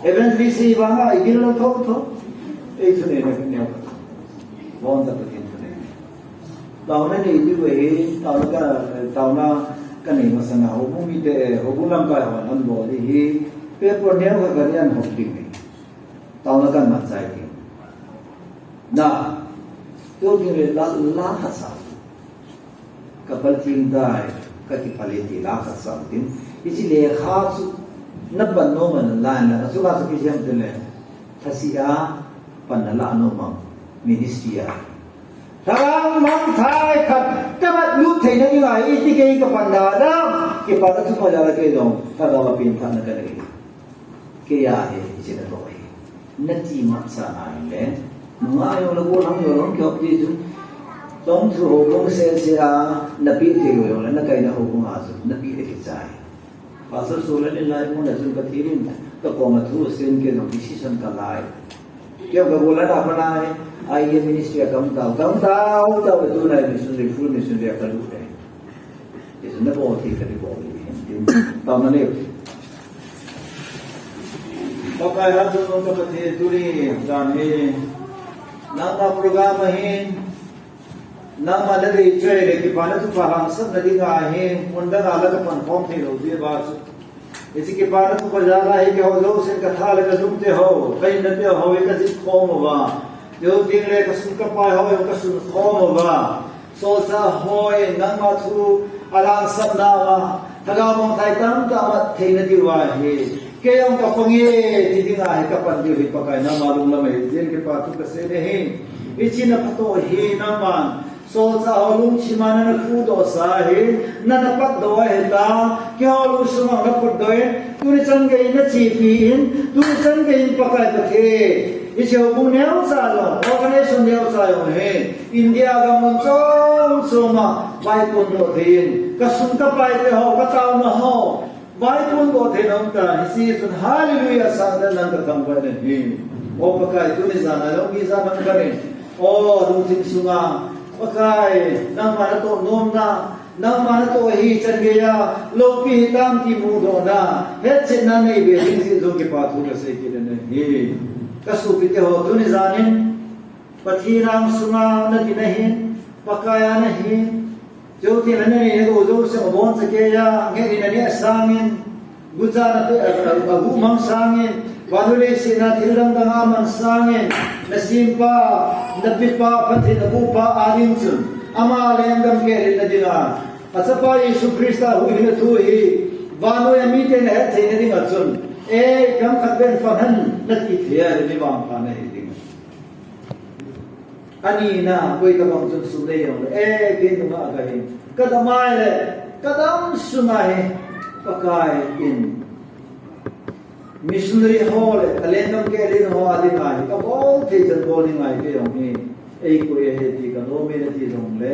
Evangelist i vang a, i gil na tho tho. Ei thu le na kile ko. Bon ta Pathen thu le. Taona nei diu ahi, taona ka, taona ka nei masanga houbung mite, houbung lamkai hon an bol ding hi, paper neo khat khat in an hop ding ahi. Taona kan man chai ding. Na, tu ding le la, la khat sa. Ka pal ting dai, ka kipal e ti la khat sa ding. Hiche lekha chu, na pan nom a na la na, chu la chu kisem tin le. Thase a, pan na la nom a, ministry a. Thang mang thai khat, ka mat lut theina ding ahi, iti kei ka pan da da, kipana thupha jal a kei jong, thagau a pengthahna ka nei. Kei a hi, hiche na toh hi. Na ti mat sa na le, nunga jong le gollhang jong le, kihop ti chu. Tong thu houbung sese a, na pi thei lou jong le, na kaina houbung a chu, na pi le kichai. Pastor Sulan in lai mun a chun Pathen in ka koma thu asen kei jong decision ka lai. Kei jong ka gollhang a pat a, I M ministry a ka um tau, ka um tau, tau le tunai missionary, full missionary a ka lut e. Hichun na bol thei ka ti bol ding ahi, tin. Taona nei u. Pakai Hatchungnung ka Pathen, tuni jan hi, nangma program ahin, nangma na dei choi le kipana thupha hangsan na dinga hi, mun dang a la ka pan khom thei lou diu va chu. Hiche kipana thupha jal a hi keiho jousen ka tha le ka jum te ho, ka inna te ho, ka jih khom uva. Jou ding le ka sum ka pai ho, ka sun khom uva. Solchah hon nangma thu a langsap nauva, thagau mangthai tamtah mat theina diuva hi. Kei jong ka pang e, ti dinga hi ka pan diu hi Pakai nangma lunglam ahi, jeng kipa thu ka sei nahi. Hiche na phatah hi nangman. Solchah ho lungthim a na na khudoh sa hi, na na patdoh ahi ta, keiho lungsunga na patdoh in, tuni chan gei na chepi in, tuni chan gei in Pakai Pathen. Hiche houbung neocha jong, organization neocha jong hi. India gam mun chom chom a, vaipondoh thei in, ka sum ka pai te ho, ka taona ho, vaipondoh thei in aum tan, hiche chun hallelujah sangtah in nang ka thangvah nahi. O Pakai, tuni jan a jong mi jan a kahin. O lungthim sunga, Pakai, nangma na toh nomna, nangma na toh hi chan gei a, loupi hitam ti mudohna, hetchetna nei be ding jeh jong kipa thu ka sei kit nahi. Ka sopi te ho tuni jan in, Pathen angsunga na ding ahin, Pakai a na hin, jou thei na nei na gou jousen aboncha keiya, ngehna nei asangin, gucha na pe, a, a, aguh mang sangin, vannoi leiset a thil dang dang aman sangin, na sempa, na pepa, Pathen na bohpa ading chun, ama lenggam kehlelna dinga, achapa Jesu Christa huhhingna thu hi, vannoi a miten ahet theina dinga chun, ei, gam khat ven pan hen, na ti thei a, ni vangpha na hi ding. Anina, koi tabang chun sum nei jongle, eh, kei nunga kahin. Ka dam a le, ka dam sunga hi, Pakai in. Missionary ho le, ka lenggam kehlel ho a dinga hi, ka bol thei chan bol ding ahi kei jong hi. Ei koi ahi ti ka nom e na ti jongle,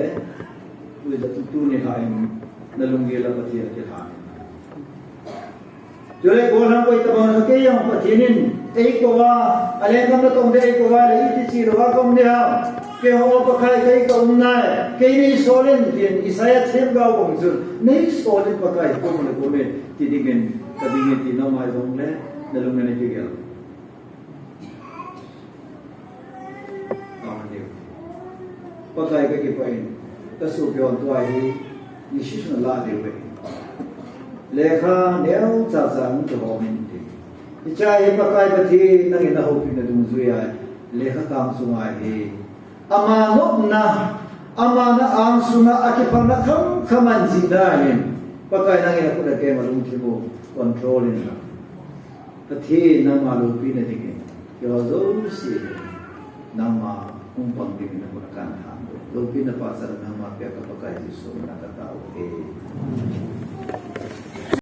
tuni, tuni hin, na lunggel a Pathen a kilhan. Chule gollhang koi tabang a kei jong Pathen in, ei kou a, a lenggam na tom ding ei kou a le, iti chi louva ka um ding ham. Keiho Pakai kei ka um nai, kei nei sol in, tin Isaiah themgao bang chun, nei sol in Pakai kou le kou me, ti dingin, ka dingin ti na mai jongle, na lung na nei kigel. Amen. Pakai ka kipah in, ka sopi hon tua hi, decision ala diu ahi. Lekha neocha cha hung kihom in ti. Hiche hi Pakai Pathen nangin na houpina dungjui a, lekha kang sunga hi. Ama nopna, ama na angsunga akipalna kham kham ahin jih dan in. Pakai nangin na khut a keng a lungthim u control in lang. Pathen nangma loupina dingin, keiho jouse. Nangma hung pang dingin na kona kan thangdoh. Loupina pachatna nangma pia ka Pakai Jesu mina katao e.